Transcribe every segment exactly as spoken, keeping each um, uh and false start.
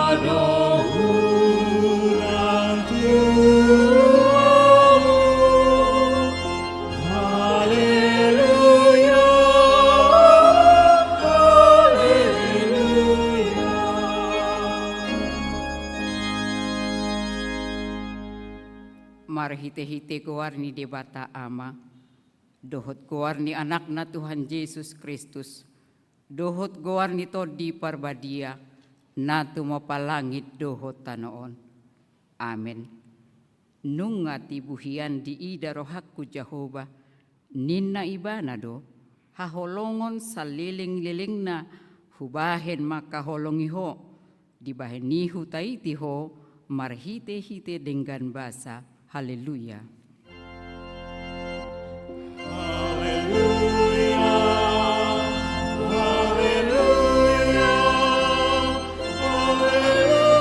Adong hurang tu Ahu. Haleluya, haleluya. Marhite-hite goar ni Debata Ama, dohot goar ni Anakna Tuhan Jesus Kristus, dohot goar ni Tondi Parbadia, na tumompa langit dohot tano on. Amen. Nunga tibu hian diida rohangku Jahowa, ninna Ibana do, haholongon saleleng-lelengna hubahen mangkaholongi ho, dibahen i hutaiti ho marhite-hite denggan basa. Haleluya. Haleluya. Haleluya. Haleluya.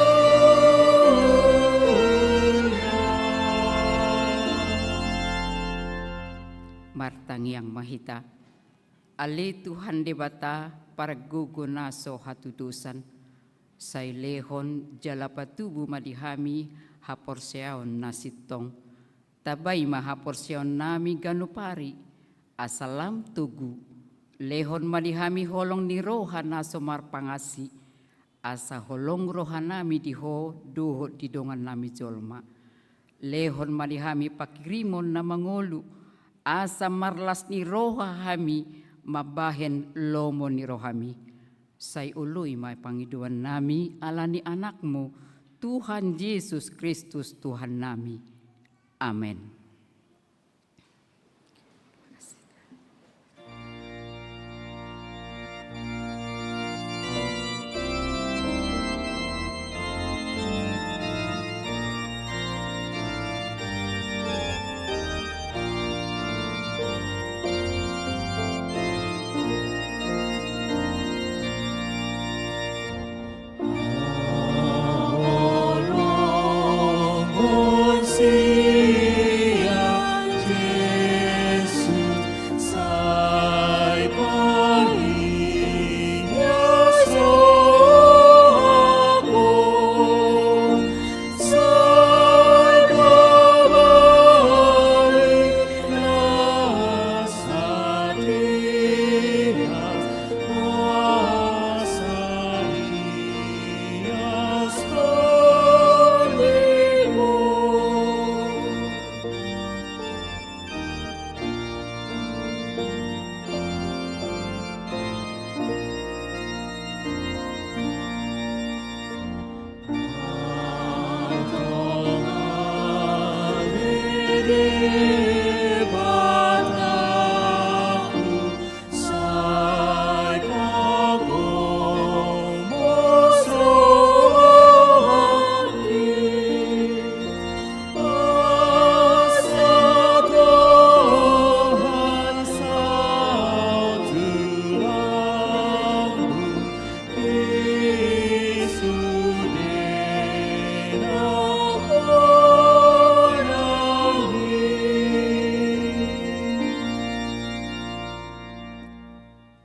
Martangiang ma hita. Ale Tuhan Debata, pargogo na so hatudosan, sai lehon jala patubu ma di hami haporseaon na sintong. Tambai ma haporseaonnami ganup ari, asa lam togu. Lehon ma di hami holong ni roha na so marpangansi, asa holong rohanami di Ho dohot di dongannami jolma. Lehon ma di hami panghirimon na mangolu, asa marlas ni roha hami mambahen lomo ni rohami. Sai oloi ma pangidoannami ala ni Anakmu, Tuhan Jesus Kristus Tuhannami. Amen.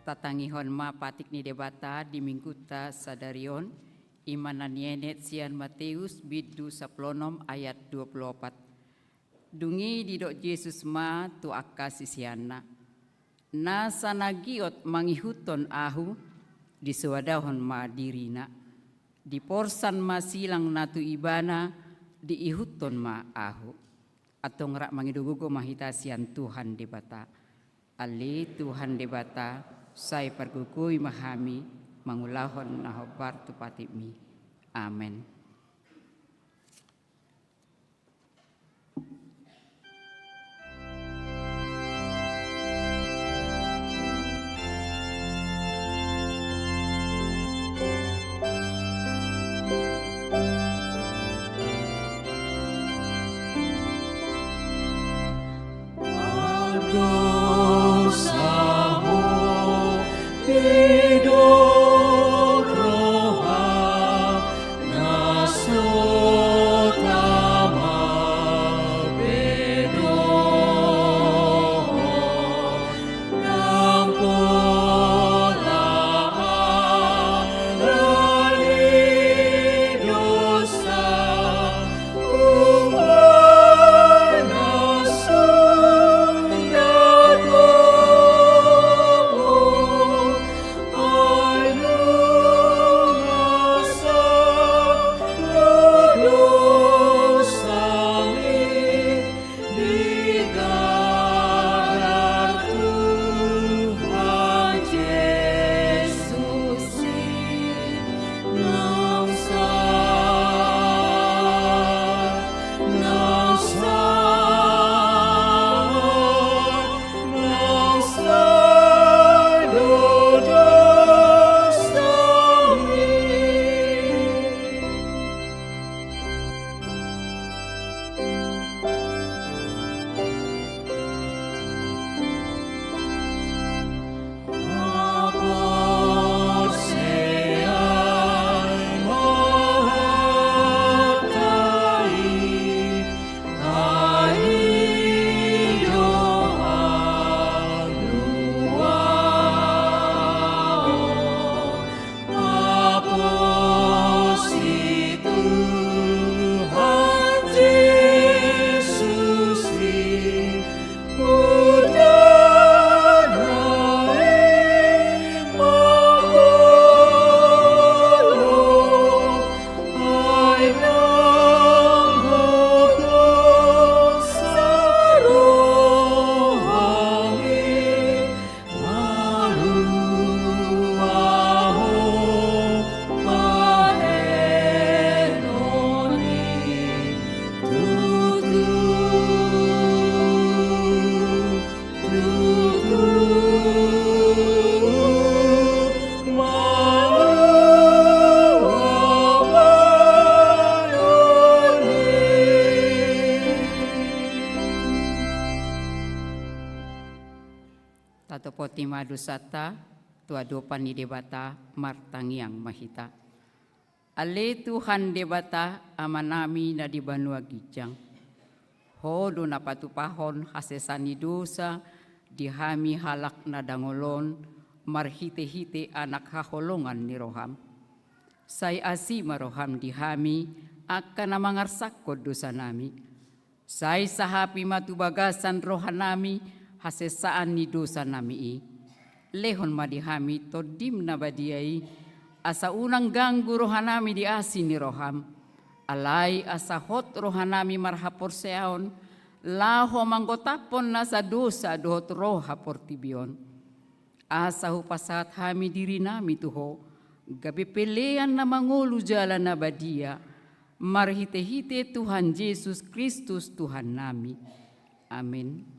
Tatangihon ma patik ni Debata di Minggunta sadari on, i ma na nienet sian Mateus bindu sampulu onom ayat dua pulu opat. Dung i didok Jesus ma tu angka siseanna, nasa na giot mangihuthon Ahu, disoadahon ma dirina, diporsan ma silang na tu ibana, diihuthon ma Ahu. Antong rap mangido gogo ma hita sian Tuhan Debata. Ale Tuhan Debata, sai pargogoi ma hami mangulahon na hombar tu patikMi. Amen. Oti ma dosanta tu adopan ni Debata. Martangiang ma hita. Ale Tuhan Debata, Amanami na di banua ginjang, Ho do na patupahon hasesaan ni dosa di hami halak na dangol on marhitehite Anak haholongan ni roham. Sai asi ma roham di hami angka na mangarsakhon dosanami. Sai sahapi ma tu bagasan rohanami hasesaan ni dosanami i. Lehon ma di hami Tondim na badia i, asa unang ganggu rohanami di asi ni roham. Alai asa hot rohanami marhaporseaon, laho manggotaphon nasa dosa dohot roha portibi on. Asa hupasahat hami dirinami tu Ho, gabe pelean na mangolu jala na badia, marhitehite Tuhan Jesus Kristus Tuhannami. Amen.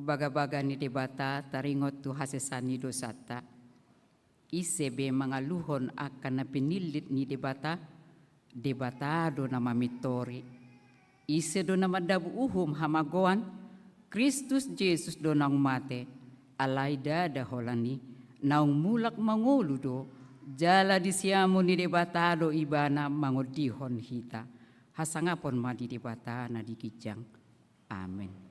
Bagabaga ni Debata taringot tu hasesaan ni dosanta. Ise be mangaluhon angka na pinillit ni Debata? Debata do na mamintori. Ise do na mandabu uhum hamagoan? Kristus Jesus do naung mate, alai ndada holan i, naung mulak mangolu do, jala di siamun ni Debata do Ibana mangondihon hita. Hasangapon ma di Debata na di ginjang. Amen.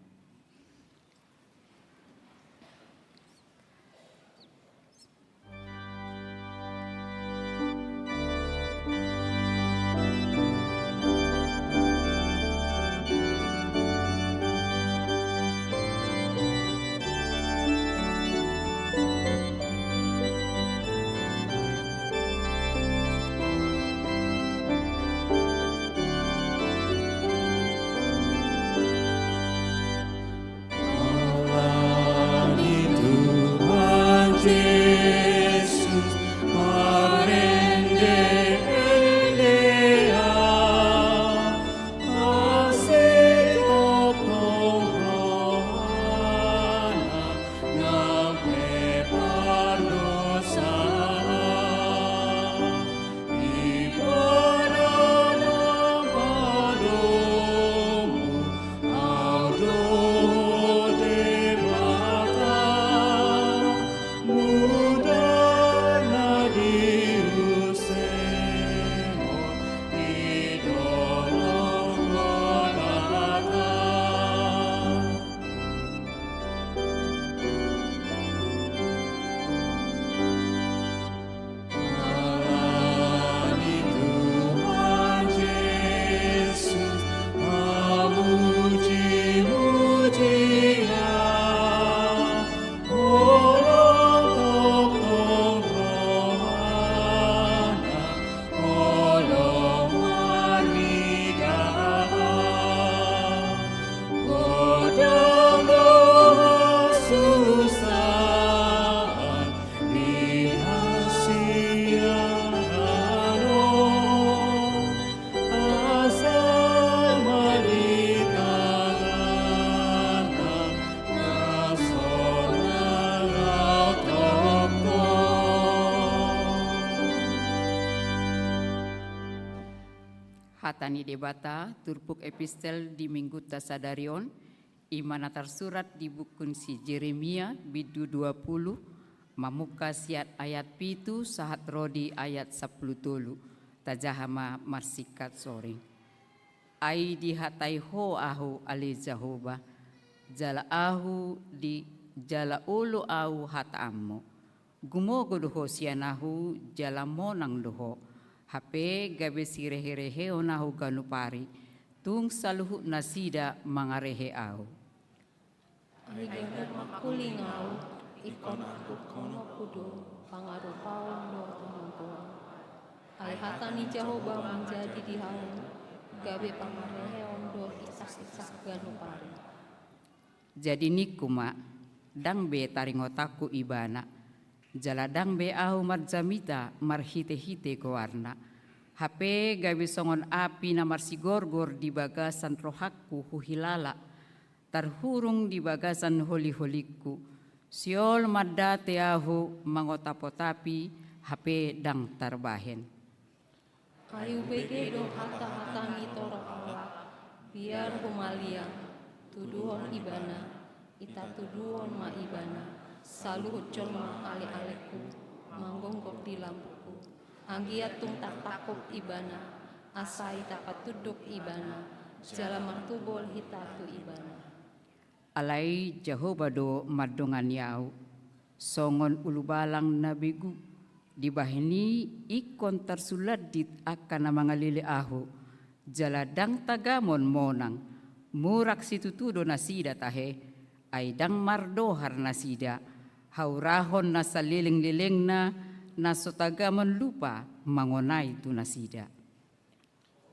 Hata ni Debata, turpuk epistel di Minggunta sadari on, i ma na tarsurat di buku si Jeremia, bindu dua pulu, mamungka sian ayat pitu sahat ro di ayat sampulu tolu. Tajaha ma marsingkat soring. Ai dihatai Ho ahu, ale Jahowa, jala ahu di, jala olo ahu hataanmu. Gumogo do Ho sian ahu jala monang do Ho. Hape gabe sireherehehon ahu ganup ari, tung saluhut nasida mangarehe ahu. Ai ganup mangkuling ahu, ingkon angkup hononku do, pangarupaon do tongon tuan. Ai hata ni Jahowa manjadi di hamu, gabe pamarheon do i sasintongna ganup ari. Jadi ningku ma, ndang be taringotanku ibana, jala ndang be ahu marjamita marhitehite goarna. Hape gabe songon api na marsigorgor di bagasan rohangku huhilala, tarhurung di bagasan holiholingku. Siol mandate ahu mangotapotapi, hape ndang tarbahen. Ai hubege do hatahata ni torop halak, biar humaliang, tuduhon ibana, ita tuduhon ma ibana, saluhut jolma alealengku, manggonggop di lambungku. Anggiat tung tartangkup ibana, asa ita patunduk ibana, jala martubol hita tu ibana. Alai Jahowa do mandongani ahu, songon ulubalang na begu, dibahen i ingkon tarsulandit angka na mangalele ahu, jala ndang tagamon monang. Murak situtu do nasida tahe, ai ndang mardohar nasida, haurahon na salelenglelengna na so tagamon lupa mangonai tu nasida.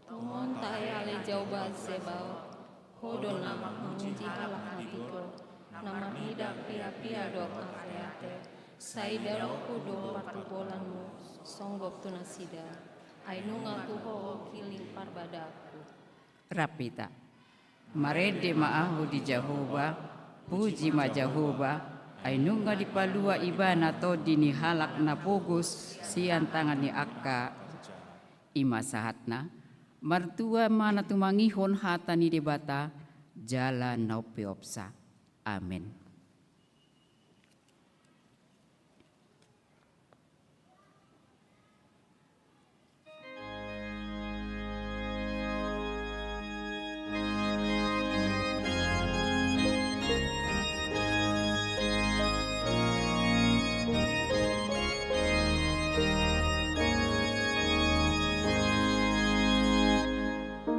Tongon tahe ale Jahowa Zebaot, Ho do na manguji halak na tigor, na marnida piapia dohot marteate. Sai daroku do partubolonmu songgop tu nasida, ai nunga tu Ho manghiling parbadaanku. Rap hita. Marende ma ahu di Jahowa, puji ma Jahowa, ai nunga dipalua ibana tondi ni halak na pogos sian tangan ni angka. I ma sahatna. Martua ma na tumangihon hata ni Debata, jala na umpeopsa. Amen.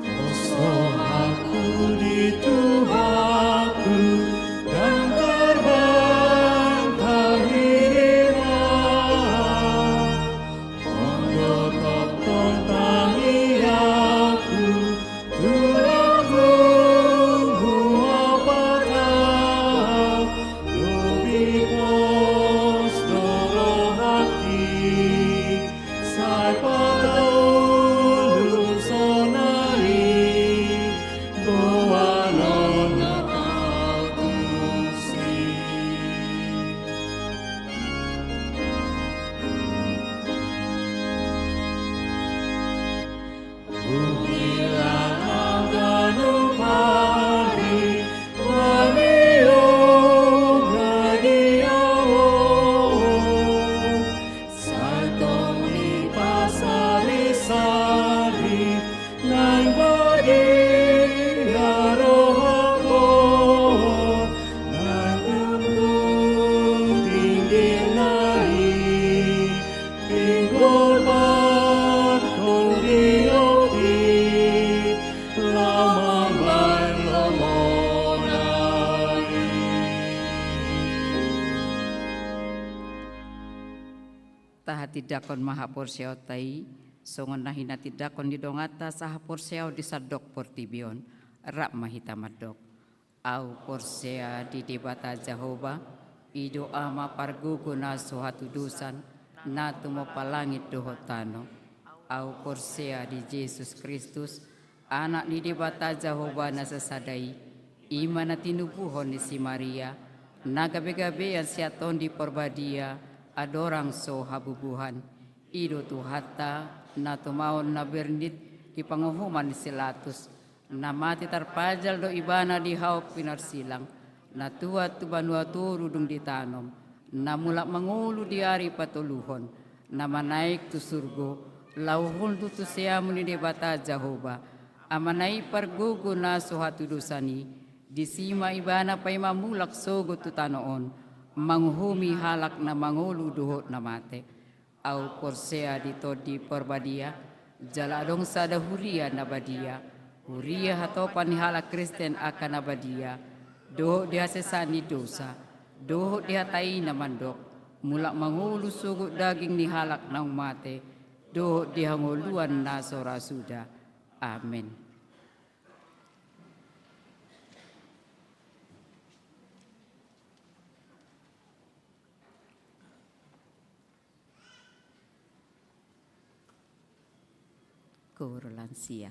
Poso aku di Tuhanku, ndang tarbantah i ma. Ho do tongtong tangiangku, tulangku, muapatna, lobi pos do rohangki. Sai pataulun sonari, boanon ahu tusi. Huhilala ganup ari, marniung ma di ahu. Sai tong dipasarisari, naeng badia rohangku, naeng tungtungpinggirna i, pinggol partondion i, laho mambahen lomona i. Tahatindangkon ma haporseaonta i, songon na hinatindangkon ni donganta sahaporseaon di sandok portibi on. Rap ma hita mandok. Ahu porsea di Debata Jahowa, i do Ama pargogo na so hatudosan, na tumompa langit dohot tano. Ahu porsea di Jesus Kristus, Anak ni Debata Jahowa na sasada i, i ma na tinubuhon ni si Maria, na gabegabean sian Tondi Parbadia, andorang so habubuhan. I do Tuhanta, na tumaon na bernit di panguhuman ni si Latus, na mate tarpajal do Ibana di hau pinarsilang, na tuat tu banua toru dung ditanom, na mulak mangolu di ari patoluhon, na manaek tu surgo, laho hundul tu siamun ni Debata Jahowa, Amana i pargogo na so hatudosan i, disi ma Ibana paima mulak sogot tu tano on, manguhumi halak na mangolu dohot na mate. Ahu porsea di Tondi Parbadia, jala adong sada huria na badia, huria hatopan ni halak Kristen angka na badia, dohot di hasesaan ni dosa, dohot di hata i na mandok, mulak mangolu sogot daging ni halak naung mate, dohot di hangoluan na so ra suda. Amen. Kor lansia.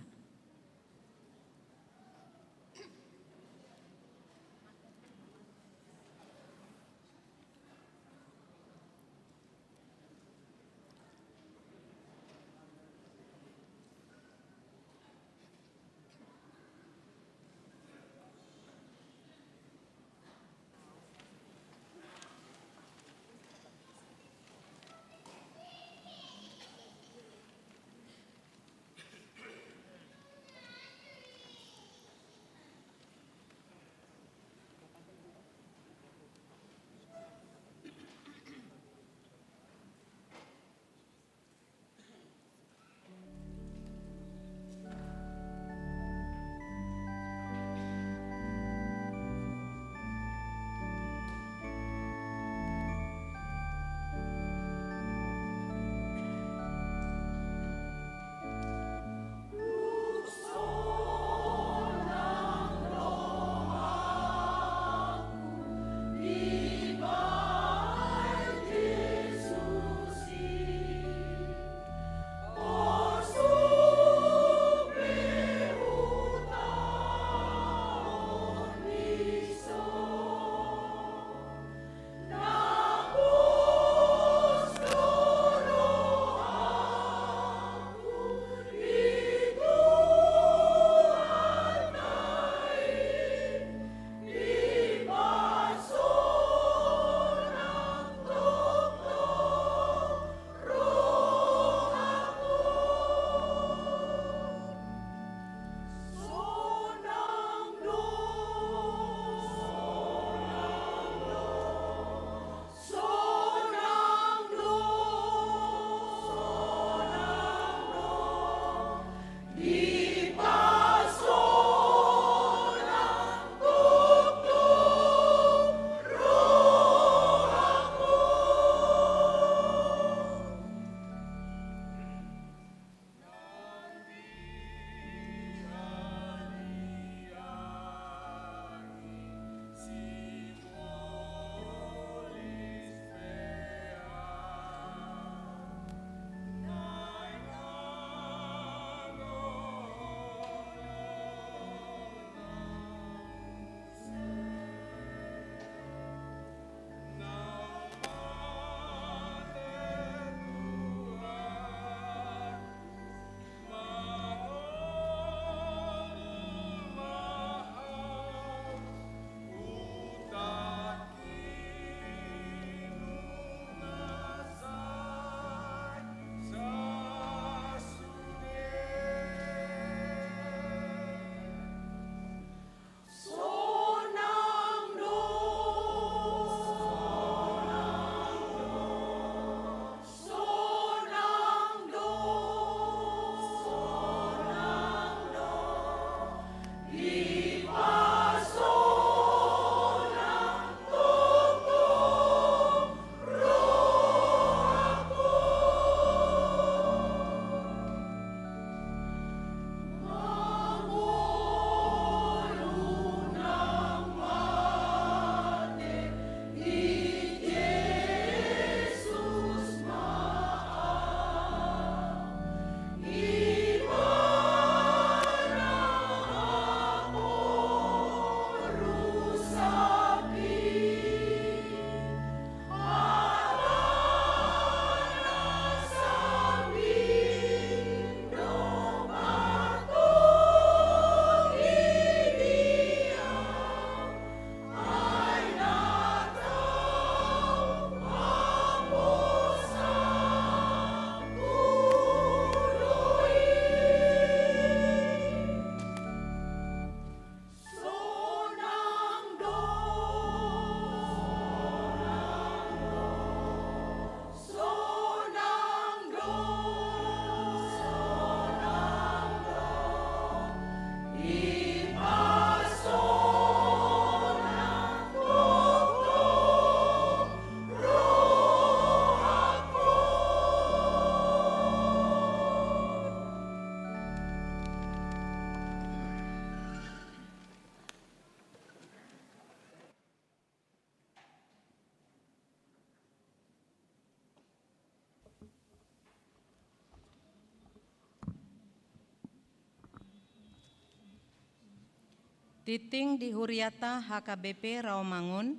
Tingting di huriata H K B P Rawamangun,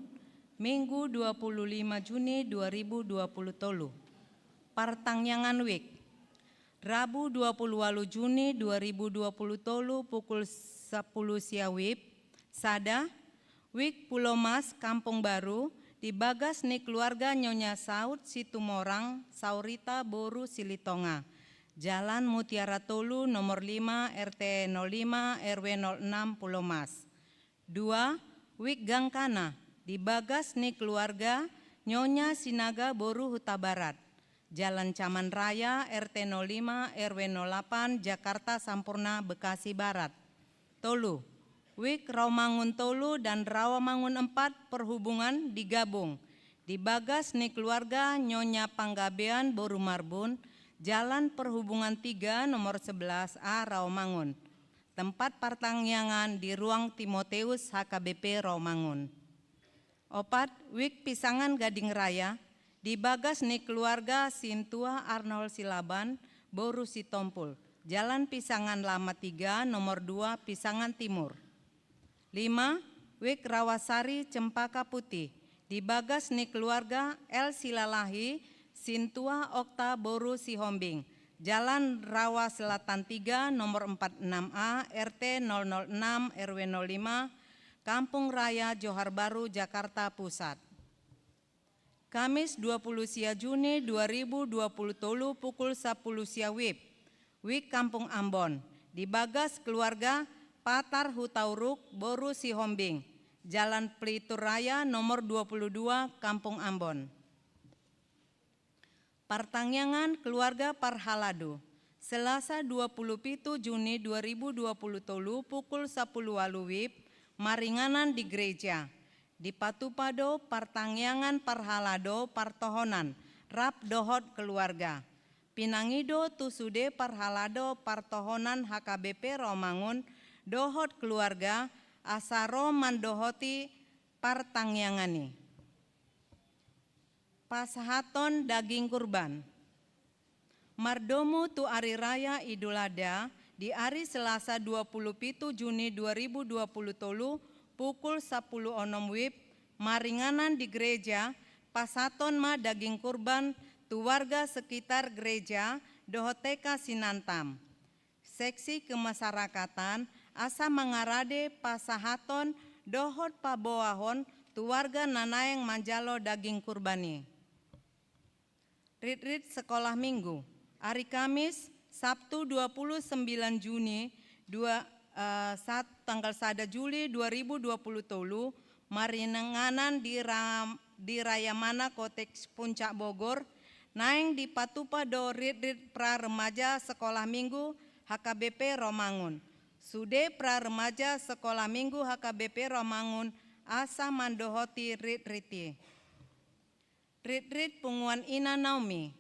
Minggu dua puluh lima Juni dua ribu dua puluh tolu. Partangiangan wijk. Rabu dua puluh ualu Juni dua ribu dua puluh tolu pukul sapuluh sia wib, sada, wijk Pulomas Kampung Baru, di bagas ni keluarga Nyonya Saud Situmorang Saurita boru Silitonga, Jalan Mutiara tolu nomor lima, R T nol lima, R W nol enam, Pulomas. Dua, wijk Gangkana, di bagas ni keluarga Nyonya Sinaga boru Hutabarat, Jalan Caman Raya, R T nol lima, R W nol delapan, Jakarta Sampurna, Bekasi Barat. Tolu, wijk Rawamangun tolu dan Rawamangun empat perhubungan digabung, di bagas ni keluarga Nyonya Panggabean boru Marbun, Jalan Perhubungan tiga nomor sebelas A, Rawamangun. Tempat partangiangan di Ruang Timoteus H K B P Rawamangun. Opat, wijk Pisangan Gading Raya, di bagas ni keluarga Sintua Arnold Silaban boru Sitompul, Jalan Pisangan Lama tiga nomor dua, Pisangan Timur. Lima, wijk Rawasari Cempaka Putih, di bagas ni keluarga L Silalahi Sintua Okta boru Sihombing, Jalan Rawa Selatan tiga nomor empat enam A, R T nol nol enam, R W nol lima, Kampung Raya Johar Baru, Jakarta Pusat. Kamis dua puluh sia Juni dua ribu dua puluh tolu pukul sapuluh sia wib, wijk Kampung Ambon, di bagas keluarga Patar Hutauruk boru Sihombing, Jalan Pelitur Raya nomor dua puluh dua, Kampung Ambon. Partangiangan keluarga parhalado. Selasa dua puluh pitu Juni dua ribu dua puluh tolu pukul sapuluh ualu wib, maringanan di gereja. Dipatupa do partangiangan parhalado partohonan rap dohot keluarga. Pinangido tu sude parhalado partohonan H K B P Rawamangun dohot keluarga asa ro mandohoti partangiangan i. Pasahaton daging kurban. Mardomu tu ari raya Idul Adha, di ari Selasa dua puluh pitu Juni dua ribu dua puluh tolu pukul sapuluh onom wib, maringanan di gereja, pasahaton ma daging kurban tu warga sekitar gereja dohot T K Sinantam. Seksi kemasyarakatan asa mangarade pasahaton dohot paboahon tu warga na naeng manjalo daging kurban i. Ritrit sekolah minggu. Ari Kamis, Sabtu dua puluh sembilan Juni, dua, eh, sat-, tanggal sada Juli dua ribu dua puluh tolu, maringanan di ra-, di Rayamana Kotek Puncak Bogor, naeng dipatupa do ritrit pra remaja sekolah minggu H K B P Rawamangun. Sude pra remaja sekolah minggu H K B P Rawamangun asa mandohoti ritrit i. Ritrit punguan Ina Naomi.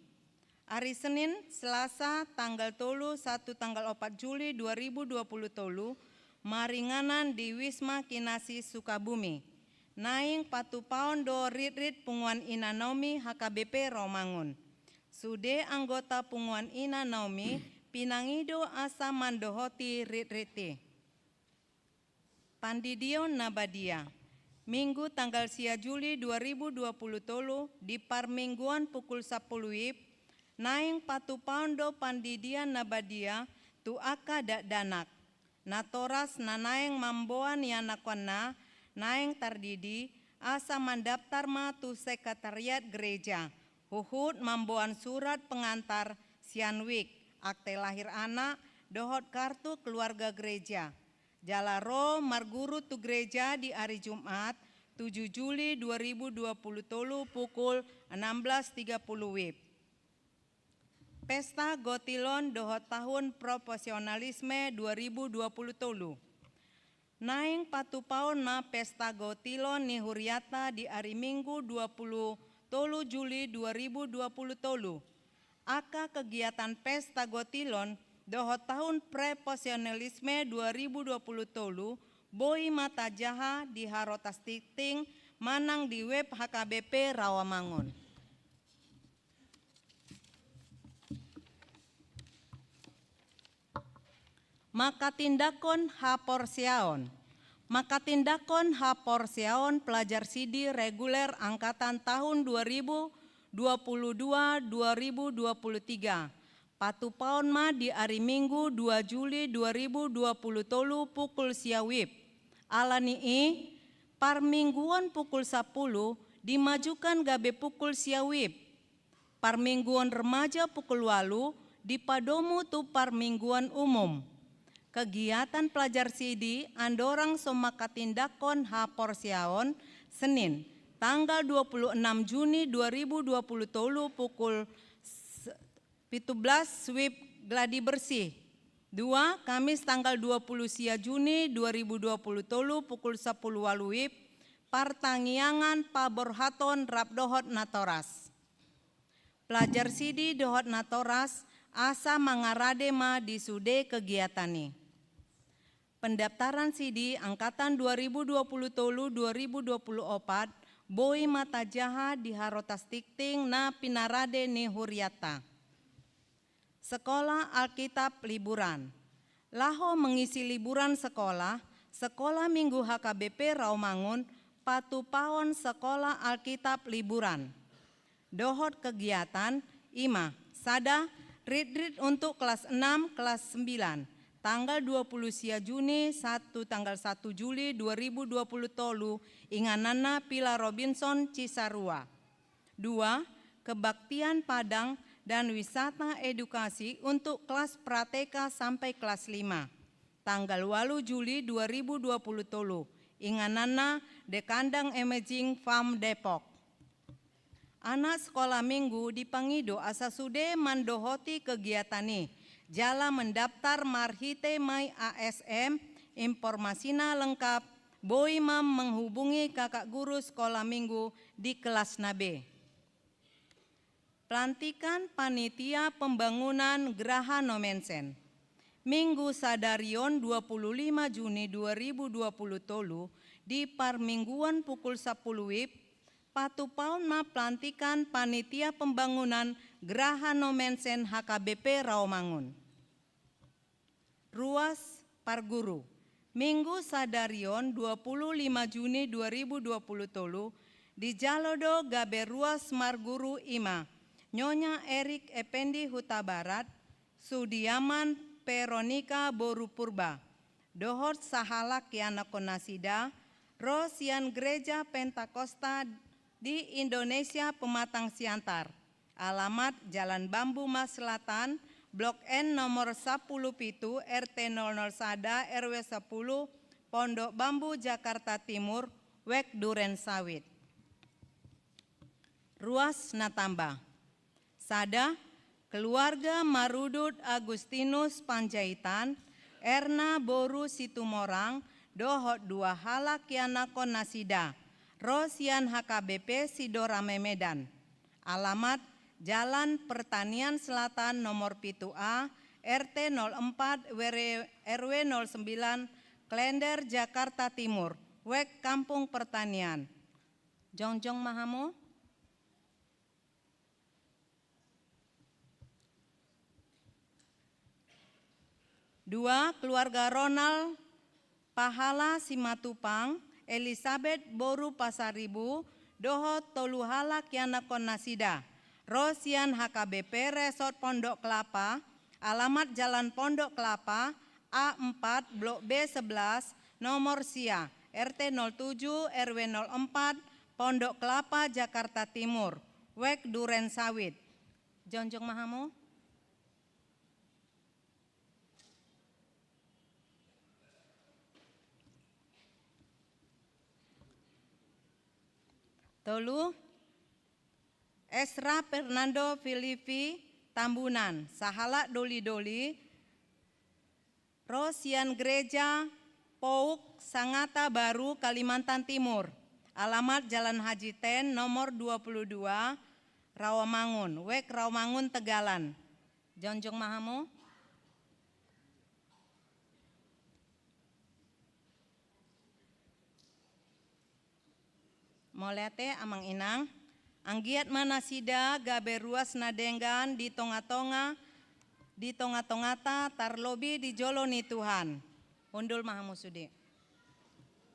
Ari Senin, Selasa, tanggal tolu, satu tanggal opat Juli dua ribu dua puluh tolu, maringanan di Wisma Kinasi Sukabumi. Naeng patupaon do ritrit punguan Ina Naomi H K B P Rawamangun. Sude anggota punguan Ina Naomi pinangido asa mandohoti ritrit i. Pandidion na badia. Minggu tanggal sia Juli dua ribu dua puluh tolu di parmingguan pukul sapuluh wib, naeng patupaon do pandidion na badia tu angka dakdanak. Natoras na naeng mamboan ianakhonna naeng tardidi, asa mandaptar ma tu sekretariat gereja, huhut mamboan surat pengantar sian wijk, akte lahir anak, dohot kartu keluarga gereja. Jala ro marguru tu gereja di ari Jumat, tujuh Juli dua ribu dua puluh tolu pukul enam belas tiga puluh wib. Pesta Gotilon dohot Tahun Profesionalisme dua ribu dua puluh tolu. Naeng patupaon ma Pesta Gotilon ni huriata di ari Minggu dua puluh tolu Juli dua ribu dua puluh tolu. Angka kegiatan Pesta Gotilon dohot Tahun Profesionalisme dua ribu dua puluh tolu boi ma tajaha di harotas tingting manang di web H K B P Rawamangun. Manghatindanghon haporseaon. Manghatindanghon haporseaon pelajar sidi reguler angkatan tahun dua ribu dua puluh dua dua ribu dua puluh tiga. Patupaon ma di ari Minggu dua Juli dua ribu dua puluh tolu pukul sia WIB. Ala ni i, parmingguon pukul sapuluh dimajukan gabe pukul sia WIB. Parmingguon remaja pukul ualu dipadomu tu parmingguon umum. Kegiatan pelajar sidi andorang so manghatindanghon haporseaon, Senin, tanggal dua puluh enam Juni dua ribu dua puluh tolu pukul s-, pitu belas, WIB gladi bersih. Dua, Kamis tanggal dua puluh sia Juni dua ribu dua puluh tolu pukul sapuluh ualu WIB, partangiangan paborhaton rap dohot natoras. Pelajar sidi dohot natoras asa mangarade ma di sude kegiatan i. Pendaftaran sidi angkatan dua ribu dua puluh tolu dua ribu dua puluh opat boi ma tajaha di harotas tingting na pinarade ni hurianta. Sekolah Alkitab liburan. Laho mengisi liburan sekolah, Sekolah Minggu H K B P Rawamangun patupaon sekolah Alkitab liburan. Dohot kegiatan, i ma, sada, ritrit untuk kelas enam, kelas sembilan, tanggal dua puluh sia Juni sahat tu tanggal satu Juli dua ribu dua puluh tolu, ingananna Villa Robinson Cisarua. Dua, kebaktian padang dan wisata edukasi untuk kelas pra-T K sampai kelas lima, tanggal ualu Juli dua ribu dua puluh tolu, ingananna The Kandang Amazing Farm Depok. Anak sekolah minggu dipangido asa sude mandohoti kegiatan i, jala mendaftar marhite My A S M, informasina lengkap, boi ma menghubungi kakak guru sekolah minggu di kelasna be. Pelantikan panitia pembangunan Graha Nommensen. Minggu sadari on dua puluh lima Juni dua ribu dua puluh tolu, di parmingguon pukul sapuluh WIB, patupaon ma pelantikan panitia pembangunan Graha Nommensen H K B P Rawamangun. Ruas parguru. Minggu sadari on dua puluh lima Juni dua ribu dua puluh tolu, dijalo do gabe ruas marguru, i ma, Nyonya Erik Ependi Hutabarat, Sudiaman Veronika boru Purba, dohot sahalak ianakhon nasida, ro sian Gereja Pentakosta di Indonesia Pematang Siantar. Alamat Jalan Bambu Mas Selatan, Blok N nomor sapuluh pitu, R T nol nol sada, R W sapuluh, Pondok Bambu, Jakarta Timur, Wek Duren Sawit. Ruas na tamba. Sada, keluarga Marudut Agustinus Panjaitan, Erna boru Situmorang, dohot dua halak ianakhon nasida, ro sian H K B P Sidorame Medan. Alamat, Jalan Pertanian Selatan nomor pitu A, R T nol empat, R W nol sembilan, Klender, Jakarta Timur, Wek Kampung Pertanian. Jongjong ma hamu. Dua, keluarga Ronald Pahala Simatupang, Elisabet boru Pasaribu, dohot tolu halak ianakhon nasida, ro sian H K B P Resort Pondok Kelapa, alamat Jalan Pondok Kelapa, A empat, Blok B sebelas, nomor sia, R T nol tujuh, R W nol empat, Pondok Kelapa, Jakarta Timur, Wek Duren Sawit. Jongjong ma hamu. Tolu, Esra Fernando Filipi Tambunan, sahalak doli-doli, ro sian Gereja Pouk Sangatta Baru, Kalimantan Timur. Alamat Jalan Haji Ten, nomor dua puluh dua, Rawamangun, Wek Rawamangun, Tegalan. Jongjong ma hamu. Mauliate, Amang Inang. Anggiat ma nasida gabe ruas na denggan di tonga-tonga, di tonga-tongata, tarlobi di jolo ni Tuhan. Hundul ma hamu sude.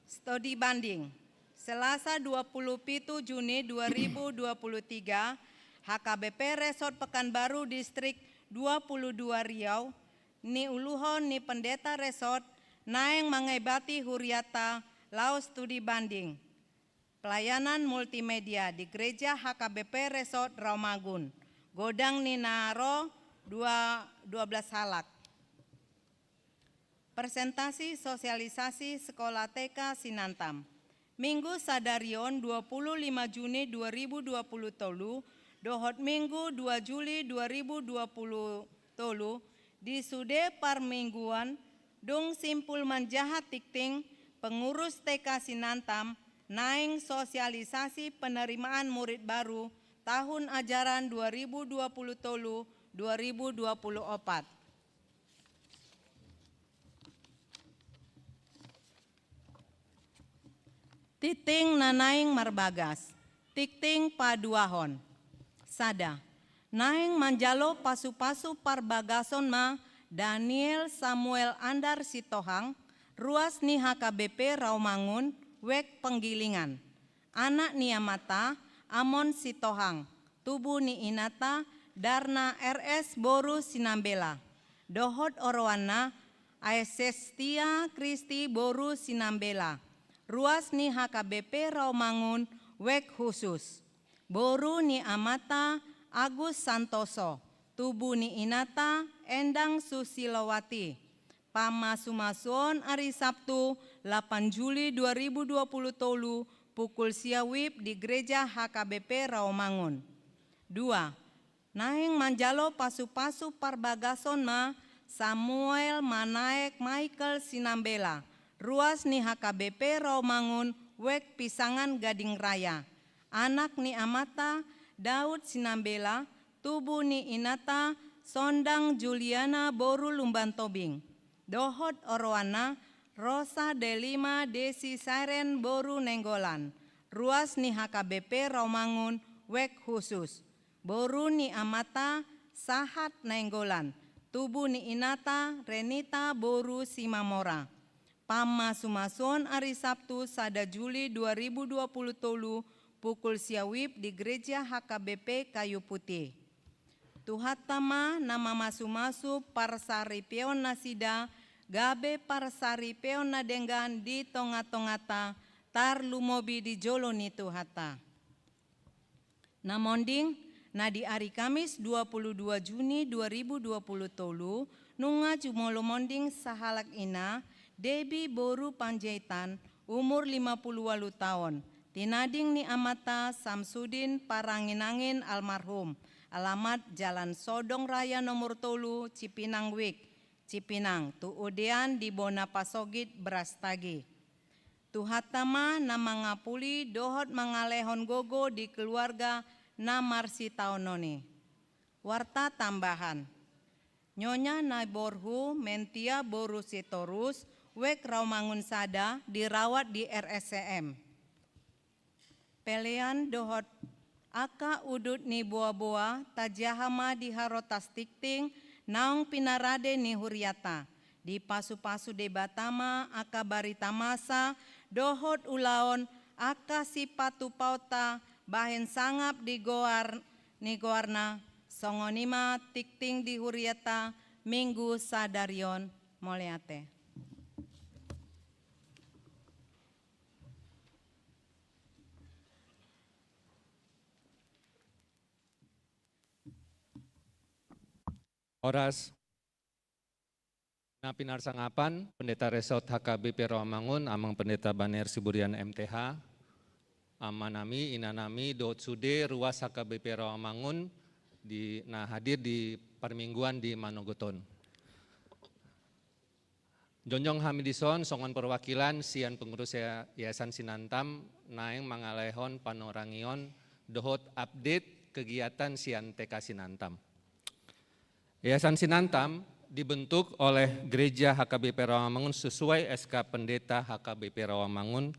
Studi banding. Selasa dua puluh pitu Juni dua ribu dua puluh tiga, H K B P Resort Pekanbaru Distrik dua puluh dua Riau, niuluhon ni Pendeta Resort, naeng mangaibati huriata laho studi banding pelayanan multimedia di Gereja H K B P Resort Rawamangun, godang ni na ro dua, dua belas halak. Presentasi sosialisasi Sekolah T K Sinantam. Minggu sadari on, dua puluh lima Juni dua ribu dua puluh tolu, dohot Minggu dua Juli dua ribu dua puluh tolu, di sude parmingguan, dung simpul manjaha tingting, pengurus T K Sinantam naeng sosialisasi penerimaan murid baru tahun ajaran dua ribu dua puluh tolu dua ribu dua puluh opat. Tingting na naeng marbagas. Tingting paduahon. Sada. Naeng manjalo pasupasu parbagason ma Daniel Samuel Andar Sitohang, ruas ni H K B P Rawamangun, Wek Penggilingan. Anak ni amanta Amon Sitohang, tubu ni inanta Darna R S boru Sinambela, dohot oroanna Aesestia Kristi boru Sinambela, ruas ni H K B P Rawamangun, Wek Husus. Boru ni amanta Agus Santoso, tubu ni inanta Endang Susilowati. Pamasumasuon ari Sabtu, lapan Juli dua ribu dua puluh tolu, pukul sia WIB di Gereja H K B P Rawamangun. Dua. Naeng manjalo pasupasu parbagason ma Samuel Manaek Michael Sinambela, ruas ni H K B P Rawamangun, Wek Pisangan Gading Raya. Anak ni amanta Daud Sinambela, tubu ni inanta Sondang Juliana boru Lumban Tobing, dohot oroanna Rosa Delima Desi Sairen boru Nainggolan, ruas ni H K B P Rawamangun, Wek Husus. Boru ni amanta Sahat Nainggolan, tubu ni inanta Renita boru Simamora. Pamasumasuon ari Sabtu, sada Juli dua ribu dua puluh tolu, pukul sia WIB di Gereja H K B P Kayu Putih. Tuhanta ma na mamasumasu parsaripeon nasida, gabe parsaripeon na denggan di tongatonganta, tarlumobi di jolo ni Tuhanta. Na monding, na di ari Kamis dua puluh dua Juni dua ribu dua puluh tolu, nunga jumolo monding sahalak ina, Debi boru Panjaitan, umur lima puluh ualu taon, tinading ni amanta Samsudin Paranginangin almarhum, alamat Jalan Sodong Raya nomor tolu, Cipinang Wik, Cipinang, tu udean di bona pasogit Brastagi. Tuhanta ma na mangapuli dohot mangalehon gogo di keluarga na marsitaonon i. Warta tambahan. Nyonya Naiborhu Mentia boru Sitorus, Wek Rawamangun Sada, dirawat di R S C M. Pelean dohot angka udut ni boaboa tajaha ma di harotas tingting naung pinarade ni huriata. Dipasupasu Debata ma angka barita masa dohot ulaon angka sipatupaonta bahen sangap di goar ni goarna. Songon i ma tingting di huriata Minggu sadari on. Mauliate. Horas. Na pinarsangapan, Pendeta Resort H K B P Rawamangun, Amang Pendeta Baner Siburian M T H, amanami, inanami, dohot sude ruas H K B P Rawamangun di, na hadir di parmingguan di manogot on. Jongjong hami dison songon perwakilan sian pengurus ya-, Yayasan Sinantam naeng mangalehon panorangion dohot update kegiatan sian T K Sinantam. Yayasan Sinantam dibentuk oleh Gereja H K B P Rawamangun sesuai S K Pendeta H K B P Rawamangun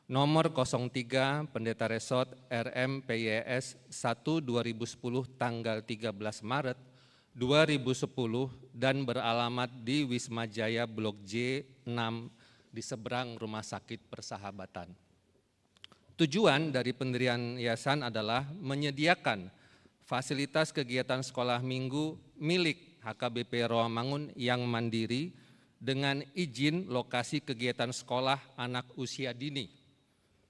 nomor kosong tiga, Pendeta Resort R M P Y S satu dua ribu sepuluh, tanggal tiga belas Maret dua ribu sepuluh, dan beralamat di Wisma Jaya Blok J enam di seberang Rumah Sakit Persahabatan. Tujuan dari pendirian yayasan adalah menyediakan fasilitas kegiatan sekolah minggu milik H K B P Rawamangun yang mandiri dengan izin lokasi kegiatan sekolah anak usia dini,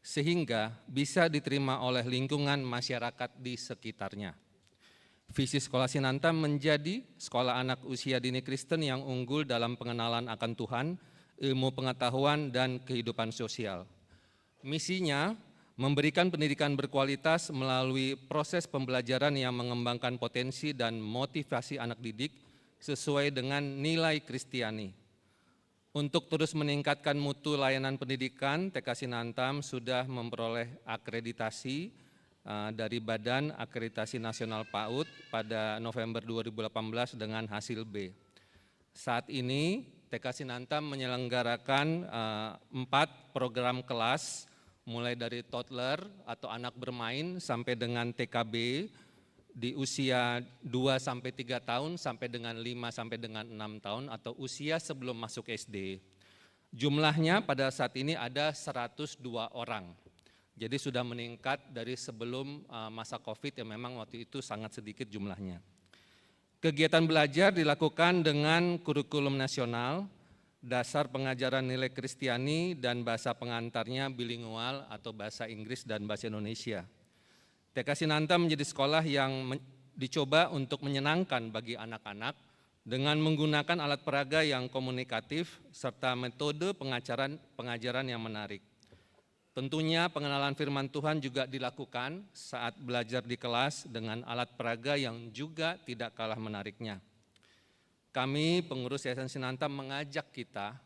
sehingga bisa diterima oleh lingkungan masyarakat di sekitarnya. Visi Sekolah Sinantam menjadi sekolah anak usia dini Kristen yang unggul dalam pengenalan akan Tuhan, ilmu pengetahuan, dan kehidupan sosial. Misinya memberikan pendidikan berkualitas melalui proses pembelajaran yang mengembangkan potensi dan motivasi anak didik sesuai dengan nilai Kristiani. Untuk terus meningkatkan mutu layanan pendidikan, T K Sinantam sudah memperoleh akreditasi, eh, dari Badan Akreditasi Nasional PAUD pada November dua ribu delapan belas dengan hasil B. Saat ini, T K Sinantam menyelenggarakan, eh, empat program kelas, mulai dari toddler atau anak bermain sampai dengan T K B di usia dua sampai tiga tahun, sampai dengan lima sampai dengan enam tahun, atau usia sebelum masuk S D. Jumlahnya pada saat ini ada seratus dua orang. Jadi sudah meningkat dari sebelum, eh, masa covid yang memang waktu itu sangat sedikit jumlahnya. Kegiatan belajar dilakukan dengan kurikulum nasional, dasar pengajaran nilai Kristiani, dan bahasa pengantarnya bilingual atau bahasa Inggris dan bahasa Indonesia. T K Sinantam menjadi sekolah yang men-, dicoba untuk menyenangkan bagi anak-anak dengan menggunakan alat peraga yang komunikatif serta metode pengajaran, pengajaran yang menarik. Tentunya pengenalan firman Tuhan juga dilakukan saat belajar di kelas dengan alat peraga yang juga tidak kalah menariknya. Kami, pengurus Yayasan Sinantam, mengajak kita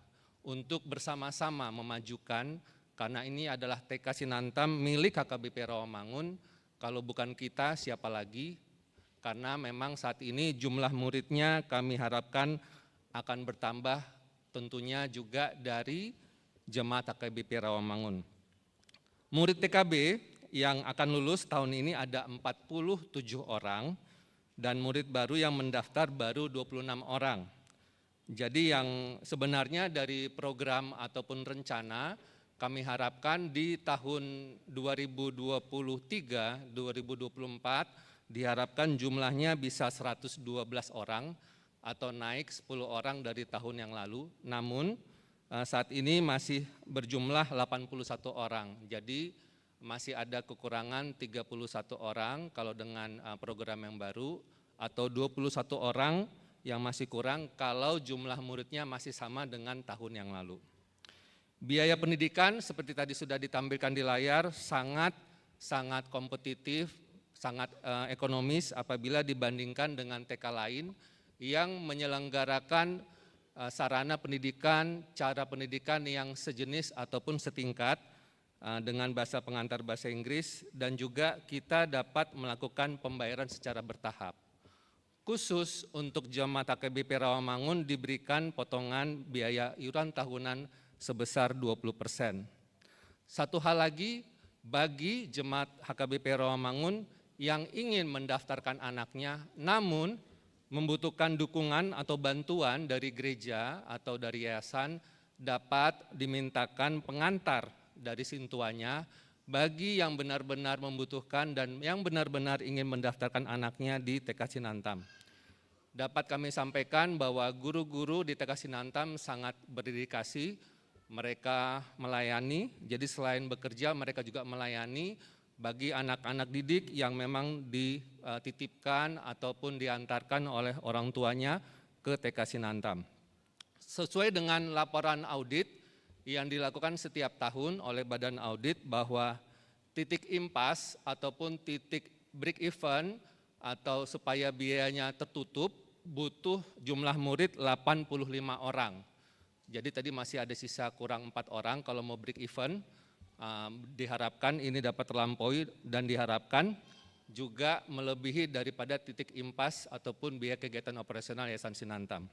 untuk bersama-sama memajukan, karena ini adalah T K Sinantam milik H K B P Rawamangun. Kalau bukan kita, siapa lagi? Karena memang saat ini jumlah muridnya kami harapkan akan bertambah, tentunya juga dari jemaat H K B P Rawamangun. Murid T K B yang akan lulus tahun ini ada empat puluh tujuh orang, dan murid baru yang mendaftar baru dua puluh enam orang. Jadi, yang sebenarnya dari program ataupun rencana, kami harapkan di tahun dua ribu dua puluh tiga, dua ribu dua puluh empat, diharapkan jumlahnya bisa seratus dua belas orang atau naik sepuluh orang dari tahun yang lalu. Namun, eh, saat ini masih berjumlah delapan puluh satu orang. Jadi, masih ada kekurangan tiga puluh satu orang kalau dengan, eh, program yang baru, atau dua puluh satu orang yang masih kurang kalau jumlah muridnya masih sama dengan tahun yang lalu. Biaya pendidikan seperti tadi sudah ditampilkan di layar sangat, sangat kompetitif, sangat, eh, ekonomis apabila dibandingkan dengan T K lain yang menyelenggarakan, eh, sarana pendidikan, cara pendidikan yang sejenis ataupun setingkat, eh, dengan bahasa pengantar bahasa Inggris, dan juga kita dapat melakukan pembayaran secara bertahap. Khusus untuk jemaat H K B P Rawamangun diberikan potongan biaya iuran tahunan sebesar dua puluh persen. Satu hal lagi, bagi jemaat H K B P Rawamangun yang ingin mendaftarkan anaknya, namun membutuhkan dukungan atau bantuan dari gereja atau dari yayasan, dapat dimintakan pengantar dari sintuanya bagi yang benar-benar membutuhkan dan yang benar-benar ingin mendaftarkan anaknya di T K Sinantam. Dapat kami sampaikan bahwa guru-guru di T K Sinantam sangat berdedikasi, mereka melayani. Jadi, selain bekerja, mereka juga melayani bagi anak-anak didik yang memang dititipkan ataupun diantarkan oleh orang tuanya ke T K Sinantam. Sesuai dengan laporan audit yang dilakukan setiap tahun oleh Badan Audit, bahwa titik impas ataupun titik break even atau supaya biayanya tertutup butuh jumlah murid delapan puluh lima orang. Jadi, tadi masih ada sisa kurang empat orang kalau mau break even. Um, diharapkan ini dapat terlampaui dan diharapkan juga melebihi daripada titik impas ataupun biaya kegiatan operasional Yayasan Sinantam.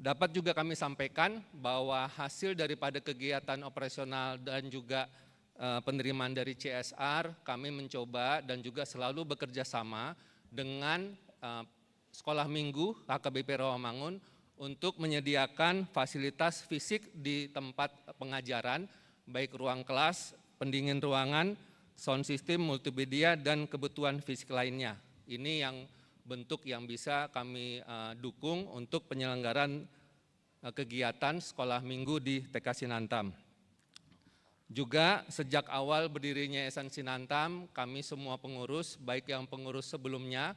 Dapat juga kami sampaikan bahwa hasil daripada kegiatan operasional dan juga, eh, penerimaan dari C S R, kami mencoba dan juga selalu bekerja sama dengan, eh, Sekolah Minggu H K B P Rawamangun untuk menyediakan fasilitas fisik di tempat pengajaran, baik ruang kelas, pendingin ruangan, sound system, multimedia, dan kebutuhan fisik lainnya. Ini yang bentuk yang bisa kami, eh, dukung untuk penyelenggaraan, eh, kegiatan sekolah minggu di T K Sinantam. Juga sejak awal berdirinya Yayasan Sinantam, kami semua pengurus, baik yang pengurus sebelumnya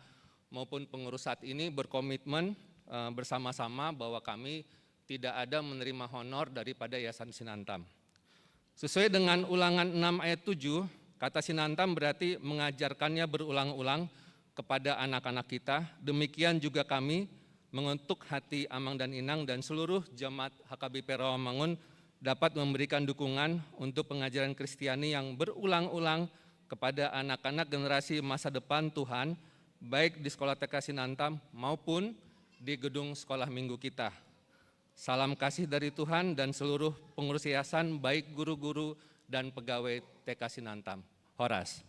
maupun pengurus saat ini, berkomitmen, eh, bersama-sama bahwa kami tidak ada menerima honor daripada Yayasan Sinantam. Sesuai dengan Ulangan enam ayat tujuh, kata Sinantam berarti mengajarkannya berulang-ulang kepada anak-anak kita. Demikian juga kami mengetuk hati Amang dan Inang dan seluruh jemaat H K B P Rawamangun dapat memberikan dukungan untuk pengajaran Kristiani yang berulang-ulang kepada anak-anak generasi masa depan Tuhan, baik di sekolah T K Sinantam maupun di gedung sekolah minggu kita. Salam kasih dari Tuhan dan seluruh pengurus yayasan, baik guru-guru dan pegawai T K Sinantam. Horas.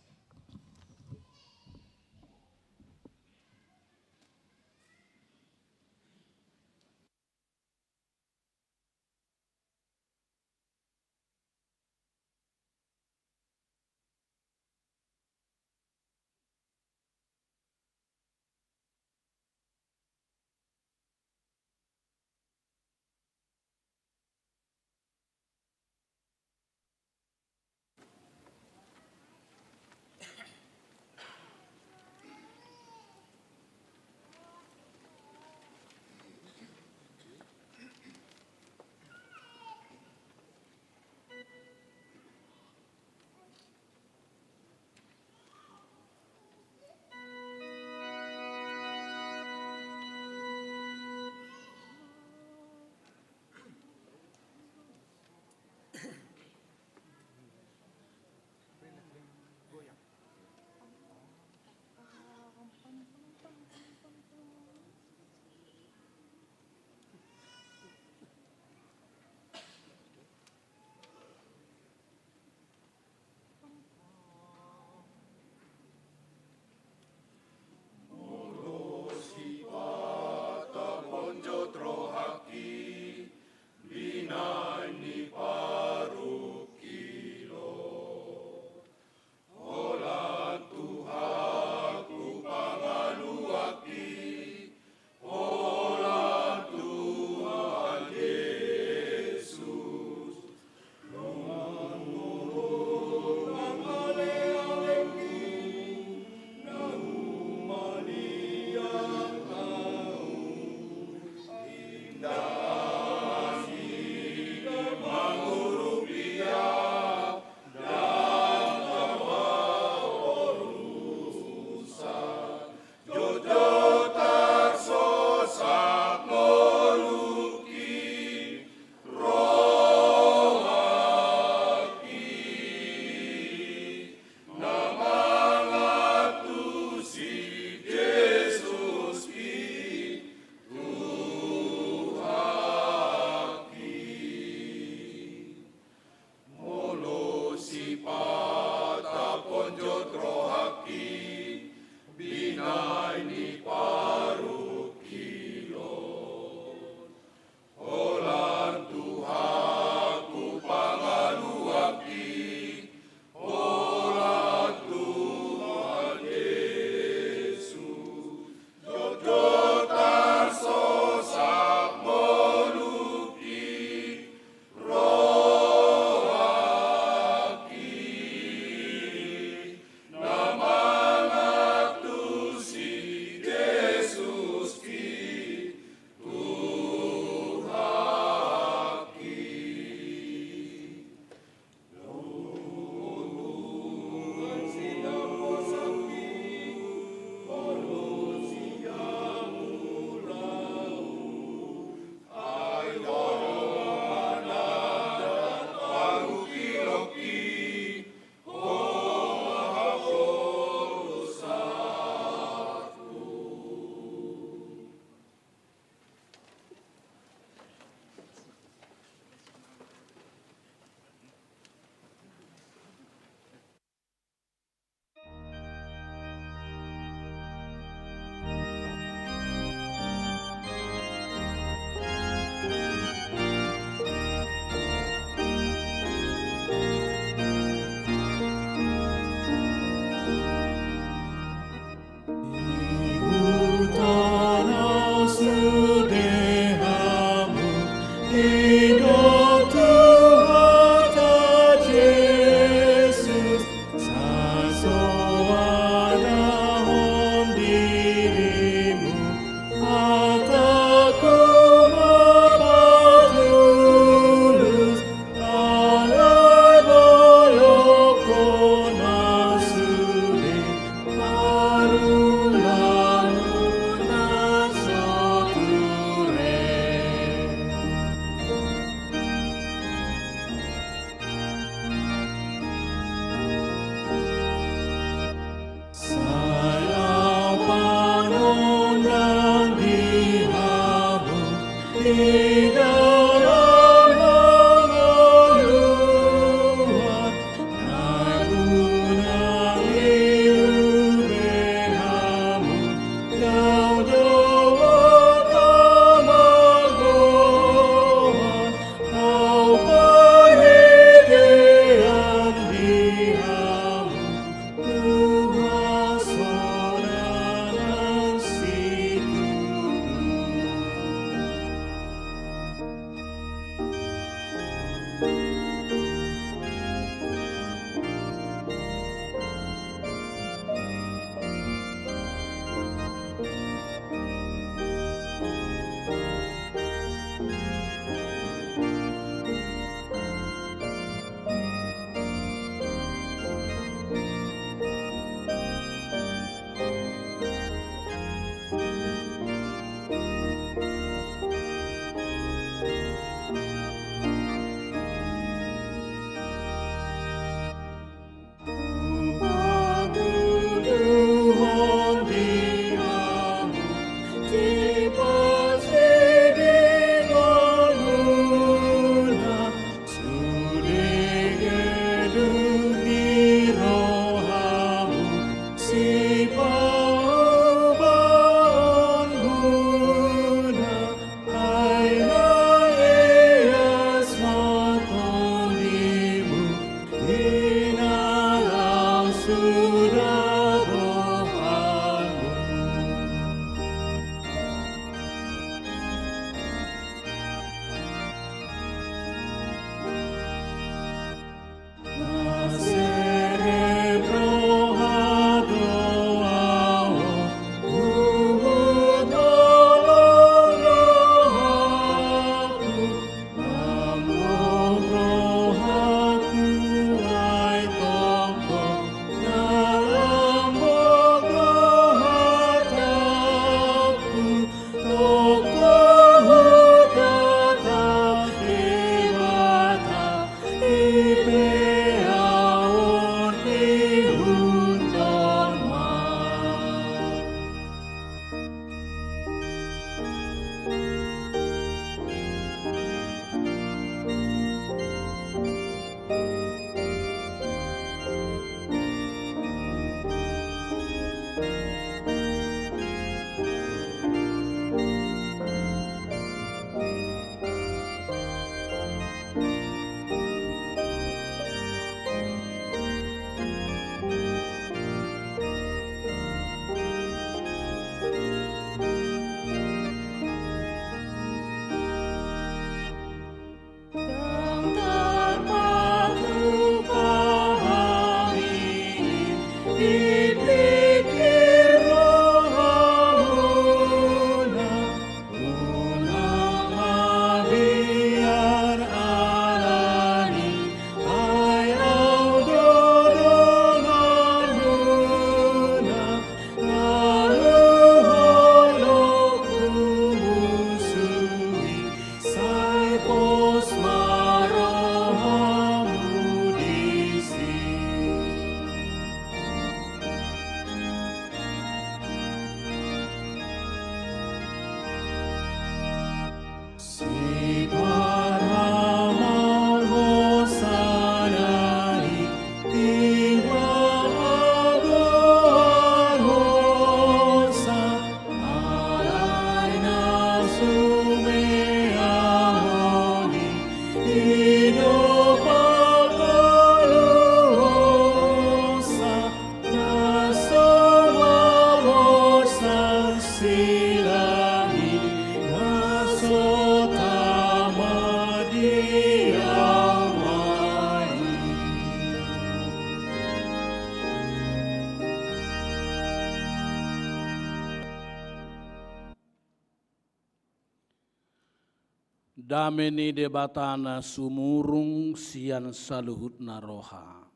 Dame ni Debata na sumurung sian saluhutna roha,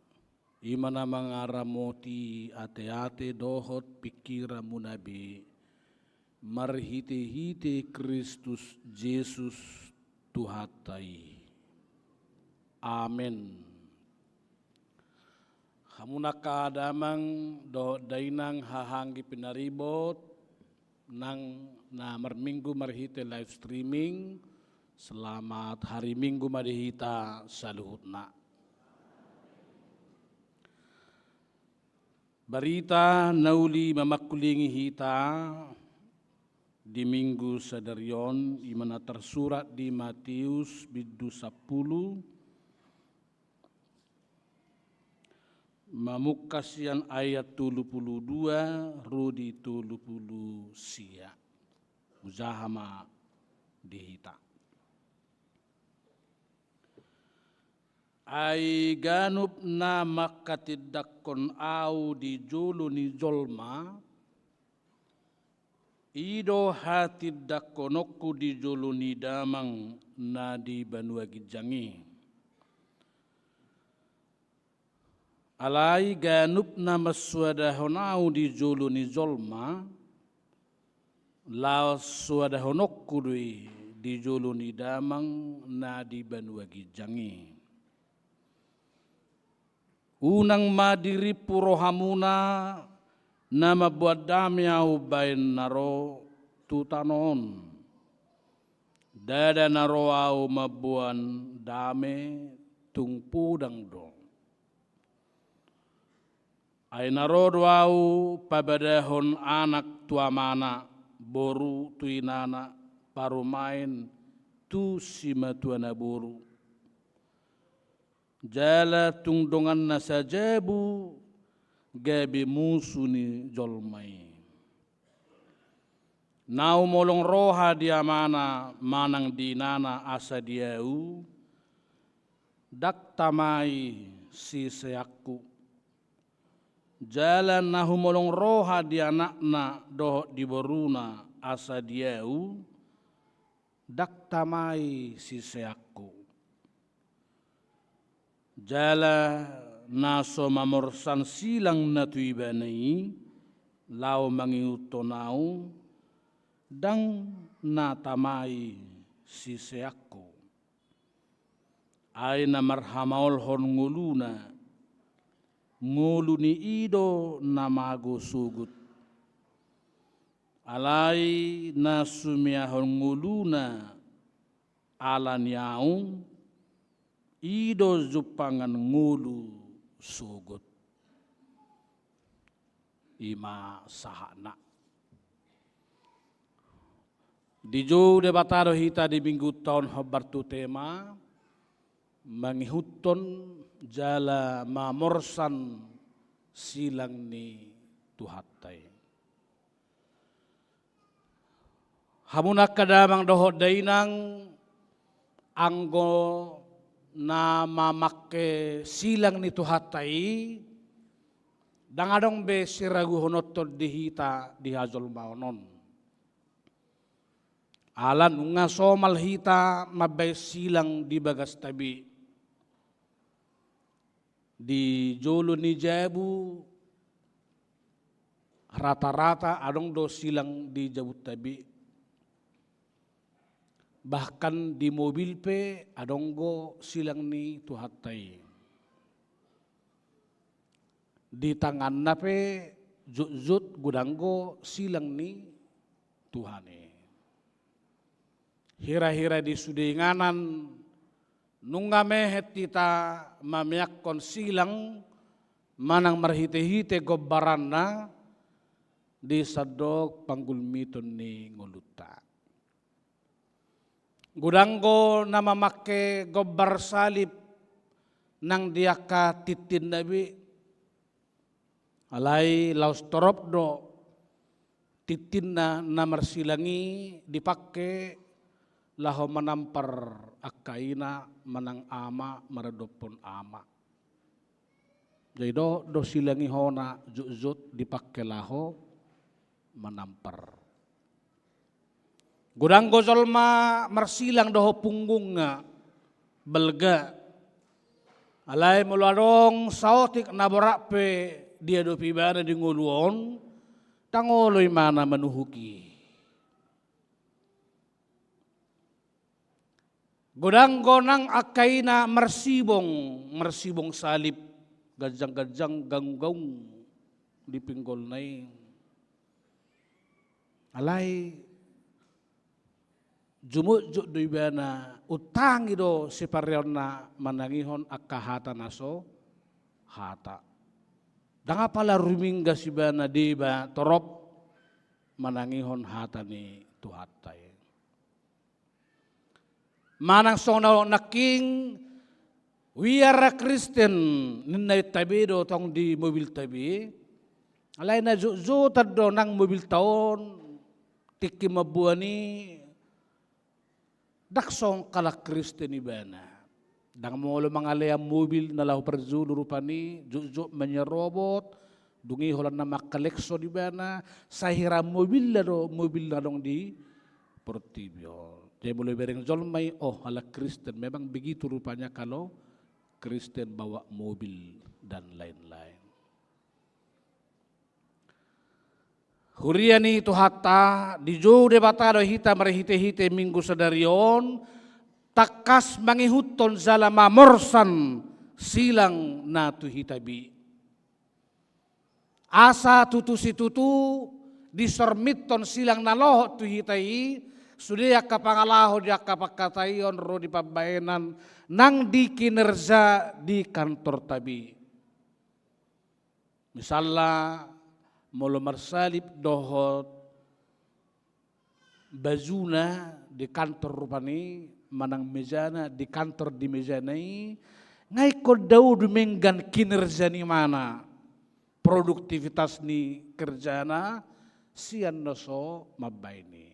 i ma na mangaramoti ateate dohot pingkiranmuna be, marhitehite Kristus Jesus Tuhanta i. Amen. Hamu angka damang dohot dainang, haha anggi pinaribot, nang na marminggu marhite live streaming, selamat hari Minggu ma di hita saluhutna. Barita na uli mamangkulingi hita di Minggu sadari on, i ma na tarsurat di Matius bindu sampulu, mamungka sian ayat tolu pulu dua ro di tolu pulu sia. Hujaha ma di hita. Ai ganup na manghatindanghon Ahu di jolo ni jolma, i do hatindangkononku di jolo ni Damang na di banua ginjang i. Alai ganup na mansoadahon Ahu di jolo ni jolma, laos soadahononku do i di jolo ni Damang na di banua ginjang i. Unang ma dirimpu rohamuna na mamboan dame Ahu baen na ro tu tano on. Ndada na ro Ahu mamboan dame, tung podang do. Ai na ro do Ahu pabadahon anak tu amana, boru tu inana, parumaen tu simatua na boru. Jala tung dongan na sajabu gabe musu ni jolma i. Na humolong roha di amana manang di inana asa di Ahu, ndang tama i siseanku. Jala na humolong roha di anakna dohot di boruna asa di Ahu, ndang tama i siseanku. Jala na so mamorsan silang na tu ibana i, laho mangihuthon Ahu, ndang na tama i siseanku. Ai na marhamaolhon ngoluna, ngolu ni i do na mago sogot. Alai na sumeahon ngoluna ala ni Ahu, i do jumpangan ngolu sogot. I ma sahatna. Dijou Debata do hita di Minggu on hombar tu tema, mangihuthon jala mamorsan silang ni Tuhanta i. Hamu angka damang dohot dainang, anggo na mamangke silang ni Tuhanta i, ndang adong be siraguhononta di hita di hajolmaon on. Ala nunga somal hita mambaen silang di bagasta be. Di jolo ni jabu, rata-rata adong do silang di jabunta be. Bahkan di mobil pe adong do silang ni Tuhanta i. Di tanganna pe jotjot godang do silang ni Tuhan i. Hira-hira di sude inganan, nunga mehet hita mameakhon silang manang marhite-hite gombaranna di sandok panggulmiton ni ngolunta. Godang do na mamangke gombar salib nang di angka tintinna be. Alai laos torop do tintinna na marsilang i dipangke laho manampar angka ina manang ama maradophon ama. Jadi dohot do silang i hona jotjot dipangke laho manampar. Godang do jolma marsilang dohot punggungna balga. Alai molo adong saotik na borat pe diadopi ibana di ngolu on, ndang olo ibana manuhuk i. Godang do nang angka ina marsibong, marsibong salib, ganjang-ganjang gaung-gaung di pinggolna i. Alai jumotjot do ibana, untangi do sipareonna manangihon angka hata na so hata. Ndang apala ruminggas ibana deba torop manangihon hata ni Tuhanta i. Manang songon na nangkin, "We are a Christian," ninna i tabe do tong di mobilta be. Alai na jotjotan do nang mobilta on, tingki mamboan i, ndang songon halak Kristen ibana. Ndang molo mangalean mobil na laho parjolo rupani, jotjot manyarobot, dung i holan na mangkalekson ibana, sai hira mobilna do, mobil na adong di portibi on. Jadi molo ibereng jolma i, oh, halak Kristen, memang begitu rupanya kalau Kristen bawa mobil dan lain-lain. Huria ni Tuhanta, dijou Debata do hita marhitehite Minggu sadari on, tangkas mangihuthon jala mamorsan silang na tu hita be. Asa tutu situtu disormithon silang na lohot tu hita i, sude angka pangalaho di angka pangkataion ro di pambahenan nang di kinerja di kantorta be. Misalna, molo marsalip dohot bajuna di kantor rupani, manang mejana di kantor di mejana i, nga ingkon dao dumenggan kinerja ni imana, produktivitas ni kerjana, sian na so mambahen i.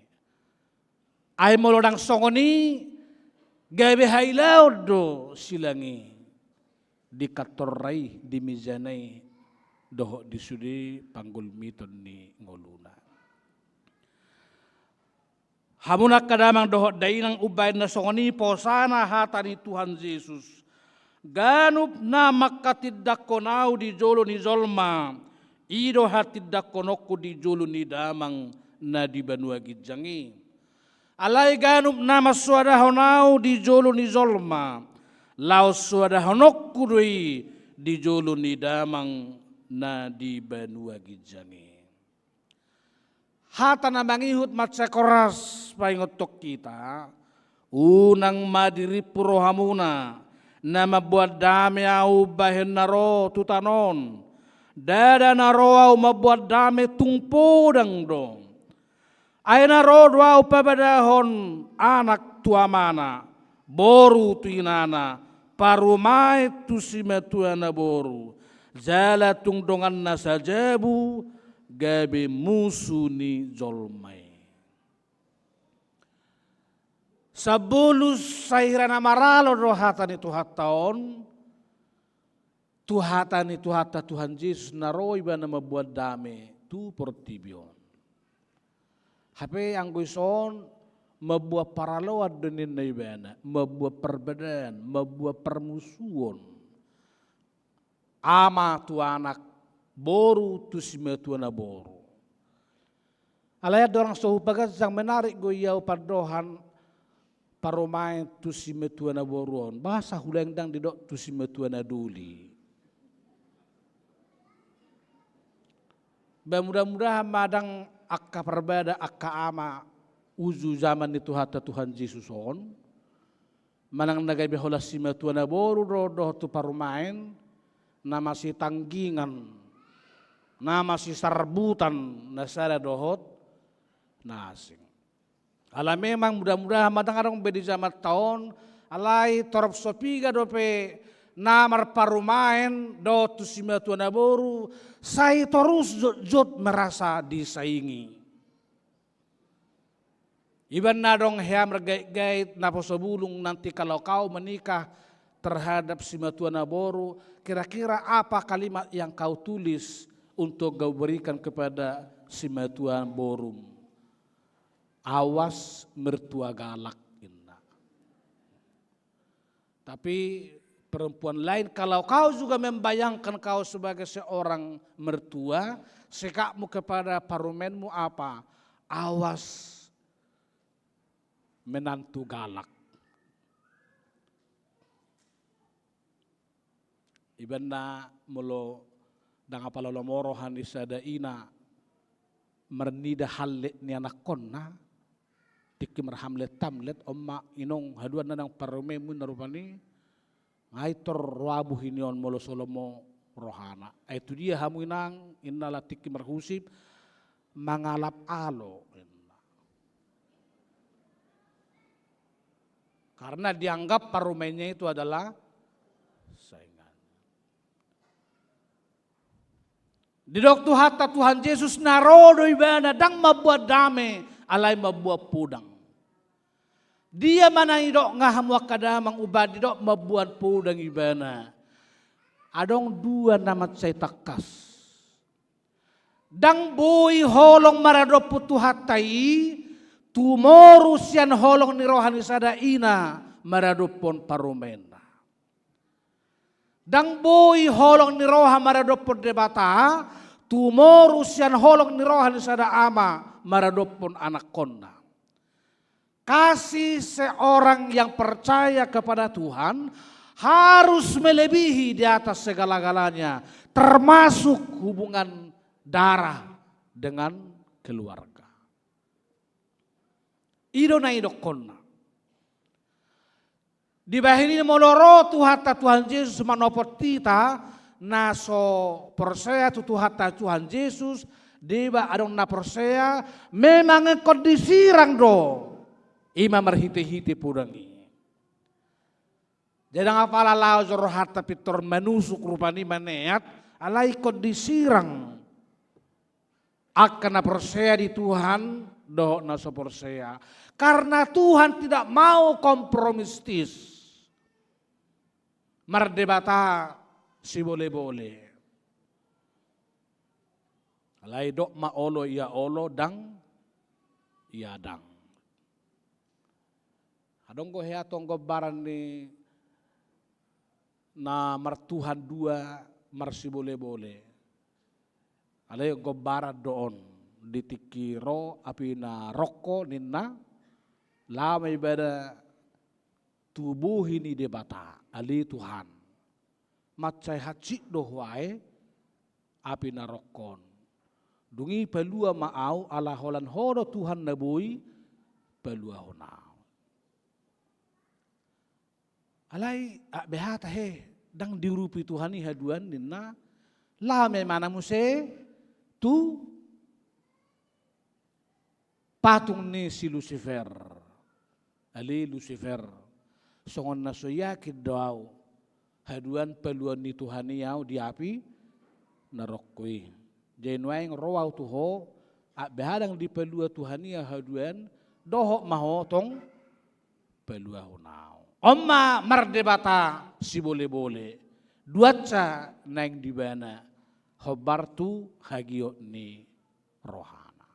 Ai molo ndang songon i, gabe hailaon do silang i di kantorna i, di mejana i, dohot di sude panggulmiton ni ngoluna. Hamu angka damang dohot dainang, umbahen na songon i posana hata ni Tuhan Jesus: Ganup na manghatindanghon Ahu di jolo ni jolma, i do hatindanghononku di jolo ni Damang na di banua ginjang i. Alai ganup na mansoadahon Ahu di jolo ni jolma, laos soadahononku do i di jolo ni Damang na di banua ginjang i. Hata na mangihut mansai horas paingothon hita: Unang ma dirimpu rohamuna, na mamboan dame Ahu bahen na ro tu tano on. Ndada na ro Ahu mamboan dame, tung podang do. Ai na ro do Ahu pabadahon anak tu amana, boru tu inana, parumaen tu simatua naboru, jala tung dongan na sajabu gabe musu ni jolma i. Sambulusai hira na maralo do hata ni Tuhanta on, tu hata ni Tuhanta Tuhan Jesus na ro Ibana mamboan dame tu portibi on. Hape anggo dison, mamboan paraloan do ninna Ibana, mamboan parbadaan, mamboan parmusuon. Ama tu anak, boru tu simatua naboru. Alai andorang so hupaganjang, menarik do i ahu pandohan parumaen tu simatua naboru on. Boasa hula ndang didok tu simatua nadoli? Ba mudah-mudahan ma ndang angka parbada, angka ama uju jaman ni Tuhanta Tuhan Jesus on, manang na gabe holan simatua naboru do dohot tu parumaen, na masitanggingan, na masisarbutan na sada dohot na asing. Ala memang mudah-mudahan ma ndang adong be di jamanta on, alai torop so piga dope na marparumaen dohot tu simatua naboru, sai torus jotjot merasa disaingi. Ibaen na adong hea margait-gait, naposo bulung, nanti kalau kau menikah terhadap simatua naboru, kira-kira apa kalimat yang kau tulis untuk kau berikan kepada simatua borum? Awas mertua galak, inna. Tapi perempuan lain, kalau kau juga membayangkan kau sebagai seorang mertua, sikapmu kepada parumaenmu apa? Awas menantu galak. Ibaen na molo ndang apala lomo roha ni sada ina marnida hamlet ni anakkonna, tingki marhamlet-hamlet, on ma inong haduan na ndang parumaenmu ninna rupani, nga i tor ro ahu bohi ni on molo so lomo rohana. Ai tu dia hamu inang, ninna, ala tingki marhusip, mangalap alo, ninna. Karena dianggap parumaennya itu adalah saingan. Didok Tuhanta Tuhan Jesus, na ro do ibana ndang mamboan dame, alai mamboan podang. Dia ma na didok nga hamu angka damang, umbahen didok mamboan podang ibana? Adong dua na mansai tangkas. Ndang boi holong maradophon Tuhanta i tumoru sian holong ni roha ni sada ina maradophon parumaenna. Ndang boi holong ni roha maradophon Debata tumoru sian holong ni roha ni sada ama maradophon anakkonna. Kasih seorang yang percaya kepada Tuhan harus melebihi di atas segala-galanya, termasuk hubungan darah dengan keluarga. I do na didokkonna. Dibahen i molo ro Tuhanta Tuhan Jesus manopot hita, na so porsea tu Tuhanta Tuhan Jesus, deba adong na porsea, memang ingkon disirang do, i ma marhite-hite podang i. Jadi ndang apala laho jo rohanta pintor manusuk rupani maneat, alai ingkon disirang angka na porsea di Tuhan dohot na so porsea. Karena Tuhan tidak mau kompromistis. Mardebata sibole-bole. Alai dok ma olo ia olo, dang ia dang. Adong do hea tong gombaran ni na martuhan dua, marsibole-bole. Alai gombaran do on, di tingki ro api na rongko ninna, laho ma ibana tu bohi ni Debata, ale Tuhan. Mansai hansit do ho ahu api na rongko on. Dung i palua ma ahu, ala holan ho do Tuhan na boi paluahon ahu. Alai, ah, beha tahe, dang diurupi Tuhan i haduan ninna, laho ma ibana muse tu patung ni si Lusifer. Ale Lusifer, songon na so yakin do ahu, haduan paluaon ni Tuhan i ahu di api na rongko i. Jadi nuaeng ro ahu tu ho, ah, beha dang dipalua Tuhan i ahu haduan, dohot ma ho tong paluahon ahu. On ma mardebata sibole-bole. Duansa naeng di ibana, hombar tu hagiot ni rohana.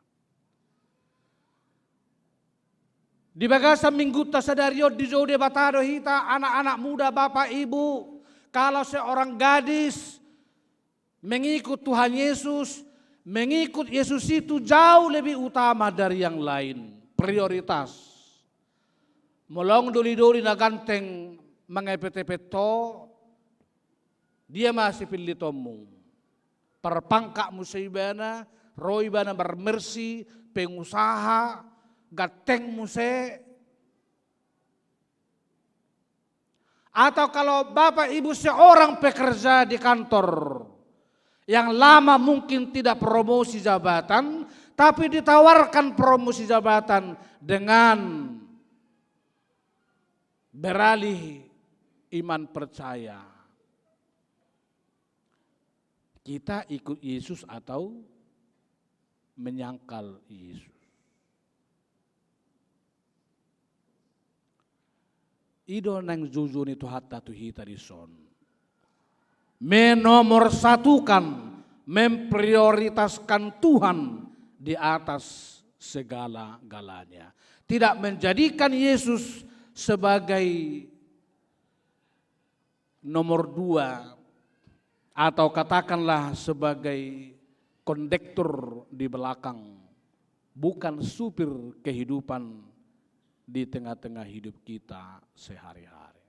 Di bagasan minggunta sadari on dijou Debata do hita, anak-anak muda, bapak ibu, kalau seorang gadis mengikut Tuhan Yesus, mengikut Yesus itu jauh lebih utama dari yang lain. Prioritas. Molo adong doli-doli na ganteng mangepet-epet ho, dia ma sipillitonmu. Parpangkat muse ibana, ro ibana marmersi, pengusaha, ganteng muse. Atau kalau bapak ibu seorang pekerja di kantor yang lama mungkin tidak promosi jabatan, tapi ditawarkan promosi jabatan dengan beralih iman percaya. Kita ikut Yesus atau menyangkal Yesus? I do naeng joujou ni Tuhanta tu hita dison. Menomorsatukan, memprioritaskan Tuhan di atas segala-galanya. Tidak menjadikan Yesus sebagai nomor dua, atau katakanlah sebagai kondektur di belakang, bukan supir kehidupan di tengah-tengah hidup kita sehari-hari.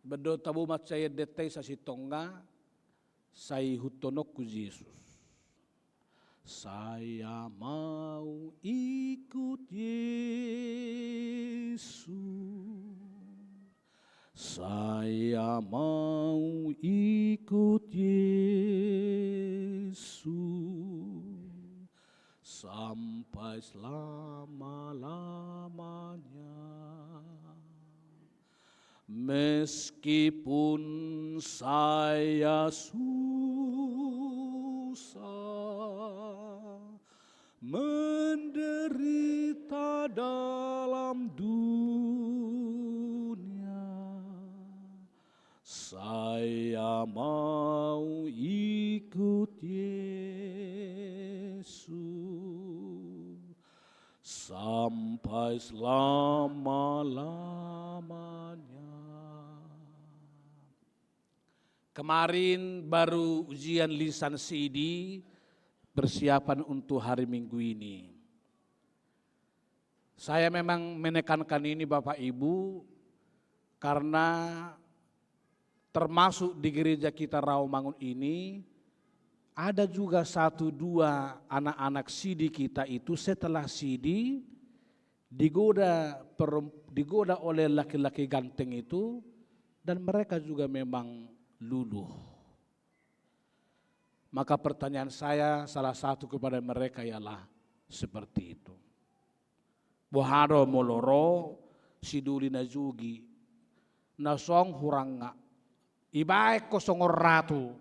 Bahen do tabo mansai endenta i sasintongna, sai ihuthononku Jesus. Saya mau ikut Yesus. Saya mau ikut Yesus sampai selama-lamanya. Meskipun saya susah, menderita dalam dunia, saya mau ikut Yesus sampai selama-lamanya. Kemarin baru ujian lisan sidi, persiapan untuk hari Minggu ini. Saya memang menekankan ini, Bapak Ibu, karena termasuk di gereja kita Rawamangun ini, ada juga satu dua anak-anak sidi kita itu setelah sidi digoda perem-, digoda oleh laki-laki ganteng itu, dan mereka juga memang luluh. Maka pertanyaan saya salah satu kepada mereka ialah seperti itu. Boha do molo ro si doli na jugi, na song hurang nga, ibaen ho songon ratu,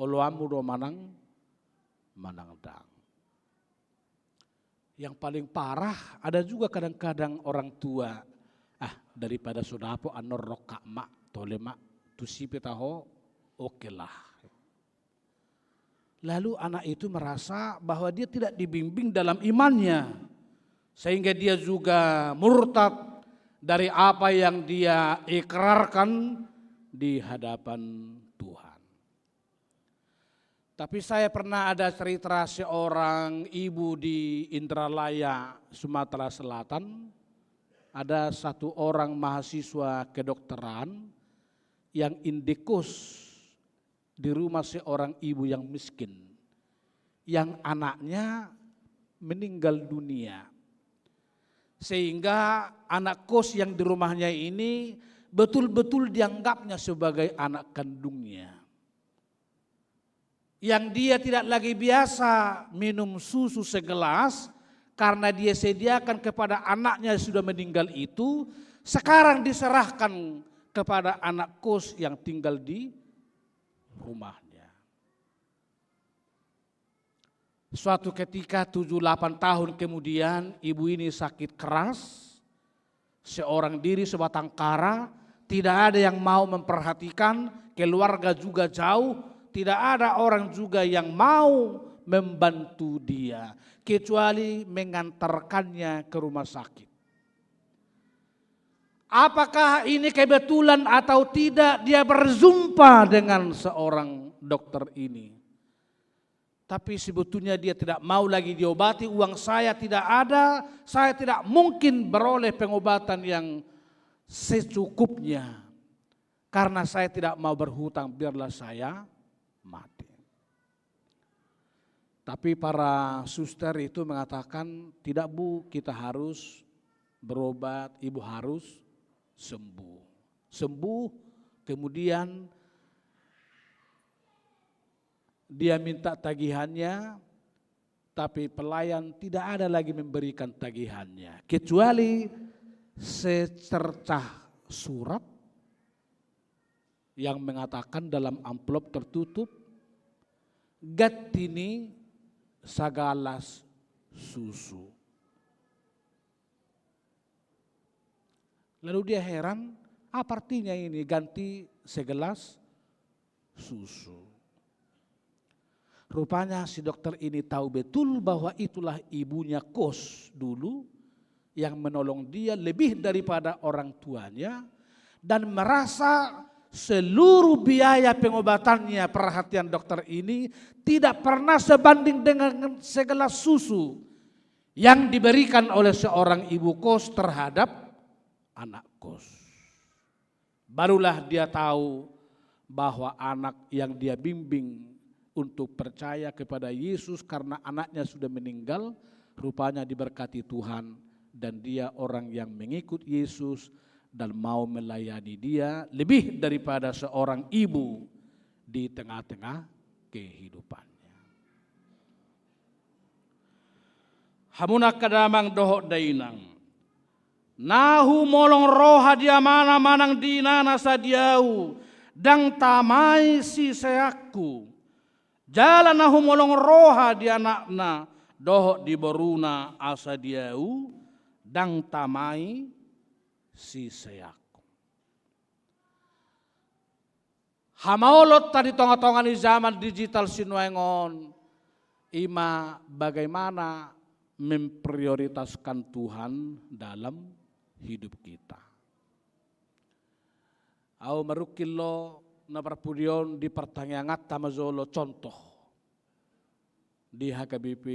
oloanmu do manang, manang dang. Yang paling parah, ada juga kadang-kadang orang tua, "Ah, daripada so dapot annon, rongkap ma, tole ma, tusi pe taho, oke lah." Lalu anak itu merasa bahwa dia tidak dibimbing dalam imannya, sehingga dia juga murtad dari apa yang dia ikrarkan di hadapan Tuhan. Tapi saya pernah ada cerita seorang ibu di Indralaya, Sumatera Selatan. Ada satu orang mahasiswa kedokteran yang indekos di rumah seorang ibu yang miskin, yang anaknya meninggal dunia. Sehingga anak kos yang di rumahnya ini betul-betul dianggapnya sebagai anak kandungnya. Yang dia tidak lagi biasa minum susu segelas karena dia sediakan kepada anaknya yang sudah meninggal itu, sekarang diserahkan kepada anak kos yang tinggal di rumahnya. Suatu ketika, tujuh delapan tahun kemudian, ibu ini sakit keras, seorang diri, sebatang kara, tidak ada yang mau memperhatikan, keluarga juga jauh, tidak ada orang juga yang mau membantu dia, kecuali mengantarkannya ke rumah sakit. Apakah ini kebetulan atau tidak, dia berjumpa dengan seorang dokter ini? Tapi sebetulnya dia tidak mau lagi diobati, uang saya tidak ada, saya tidak mungkin beroleh pengobatan yang secukupnya. Karena saya tidak mau berhutang, biarlah saya mati. Tapi para suster itu mengatakan, "Tidak, Bu, kita harus berobat, Ibu harus sembuh." Sembuh, kemudian dia minta tagihannya, tapi pelayan tidak ada lagi memberikan tagihannya, kecuali secercah surat yang mengatakan dalam amplop tertutup, "Ganti ni sagelas susu." Lalu dia heran, "Apa artinya ini, ganti segelas susu?" Rupanya si dokter ini tahu betul bahwa itulah ibunya kos dulu yang menolong dia lebih daripada orang tuanya, dan merasa seluruh biaya pengobatannya, perhatian dokter ini, tidak pernah sebanding dengan segelas susu yang diberikan oleh seorang ibu kos terhadap anak kos. Barulah dia tahu bahwa anak yang dia bimbing untuk percaya kepada Yesus karena anaknya sudah meninggal, rupanya diberkati Tuhan, dan dia orang yang mengikut Yesus dan mau melayani Dia lebih daripada seorang ibu di tengah-tengah kehidupannya. Hamu angka damang dohot dainang, na humolong roha di amana manang di inana asa di ahu, ndang tamai siseanku. Jala na humolong roha di anakna dohot di boruna asa di ahu, ndang tamai siseanku. Hamaolonta di tonga-tonga ni zaman digital sinuaeng on, i ma bagaimana memprioritaskan Tuhan dalam hidup kita. Ahu marungkil lo na parpudi on di partangianganta ma jolo contoh di H K B P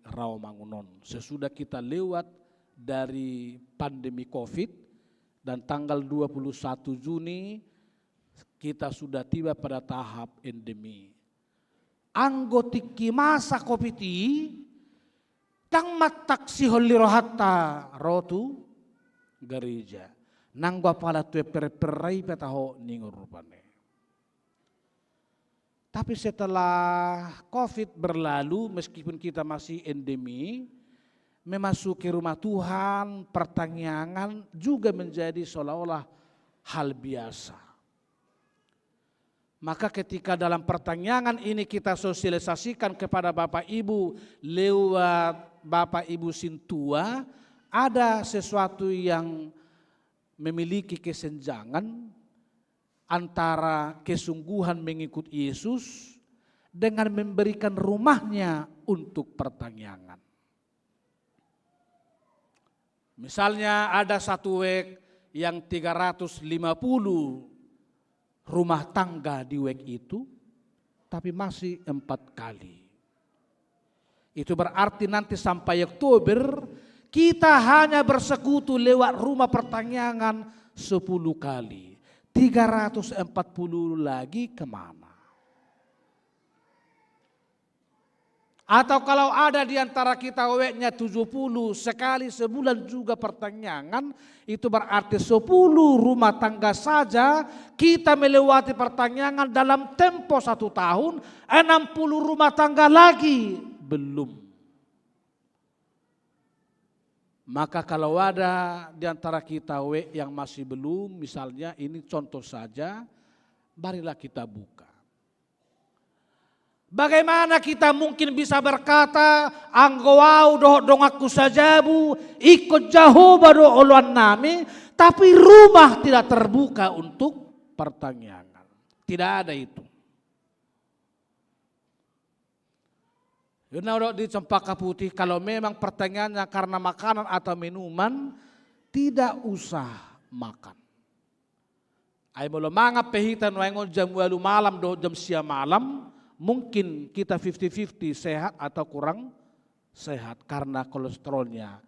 Rawamangun on. Sesudah kita lewat dari pandemi covid, dan tanggal dua puluh satu Juni kita sudah tiba pada tahap endemi. Anggo tingki masa covid i, ndang mantaksihon ni rohanta ro tu gareja. Nanggo apala tu emper-emper i pe taho ningon rupani. Tapi setelah covid berlalu, meskipun kita masih endemi, memasuki rumah Tuhan, pertangiangan juga menjadi seolah-olah hal biasa. Maka ketika dalam pertangiangan ini kita sosialisasikan kepada Bapak Ibu lewat Bapak Ibu Sintua, ada sesuatu yang memiliki kesenjangan antara kesungguhan mengikut Yesus dengan memberikan rumahnya untuk pertangiangan. Misalnya ada satu wijk yang tiga ratus lima puluh rumah tangga di wijk itu, tapi masih empat kali. Itu berarti nanti sampai Oktober, kita hanya bersekutu lewat rumah pertangiangan sepuluh kali. Tiga ratus empat puluh lagi kemana? Atau kalau ada di antara kita wijk-nya tujuh puluh, sekali sebulan juga pertangiangan, itu berarti sepuluh rumah tangga saja kita melewati pertangiangan dalam tempo satu tahun, enam puluh rumah tangga lagi belum. Maka kalau ada di antara kita wijk yang masih belum, misalnya ini contoh saja, marilah kita buka. Bagaimana kita mungkin bisa berkata, anggo ahu dohot donganku sajabu, ingkon Jahowa do oloannami, tapi rumah tidak terbuka untuk pertangiangan? Tidak ada itu. Ia na didok di Cempaka Putih, kalau memang pertangiangannya karena makanan atau minuman, tidak usah makan. Ai molo mangan pe hita nuaeng on jam ualu malam dohot jam sia malam, mungkin kita fifty fifty sehat atau kurang sehat karena kolesterolnya.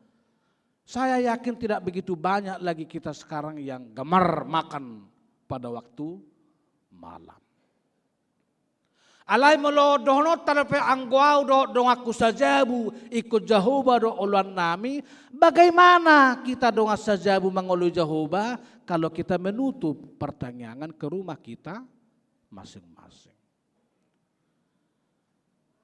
Saya yakin tidak begitu banyak lagi kita sekarang yang gemar makan pada waktu malam. Alai molo dohononta dope, anggo ahu dohot donganku sajabu, ingkon Jahowa do oloannami, bagaimana kita dongan sajabu mangoloi Jahowa kalau kita menutup pertangiangan ke rumah kita masing-masing?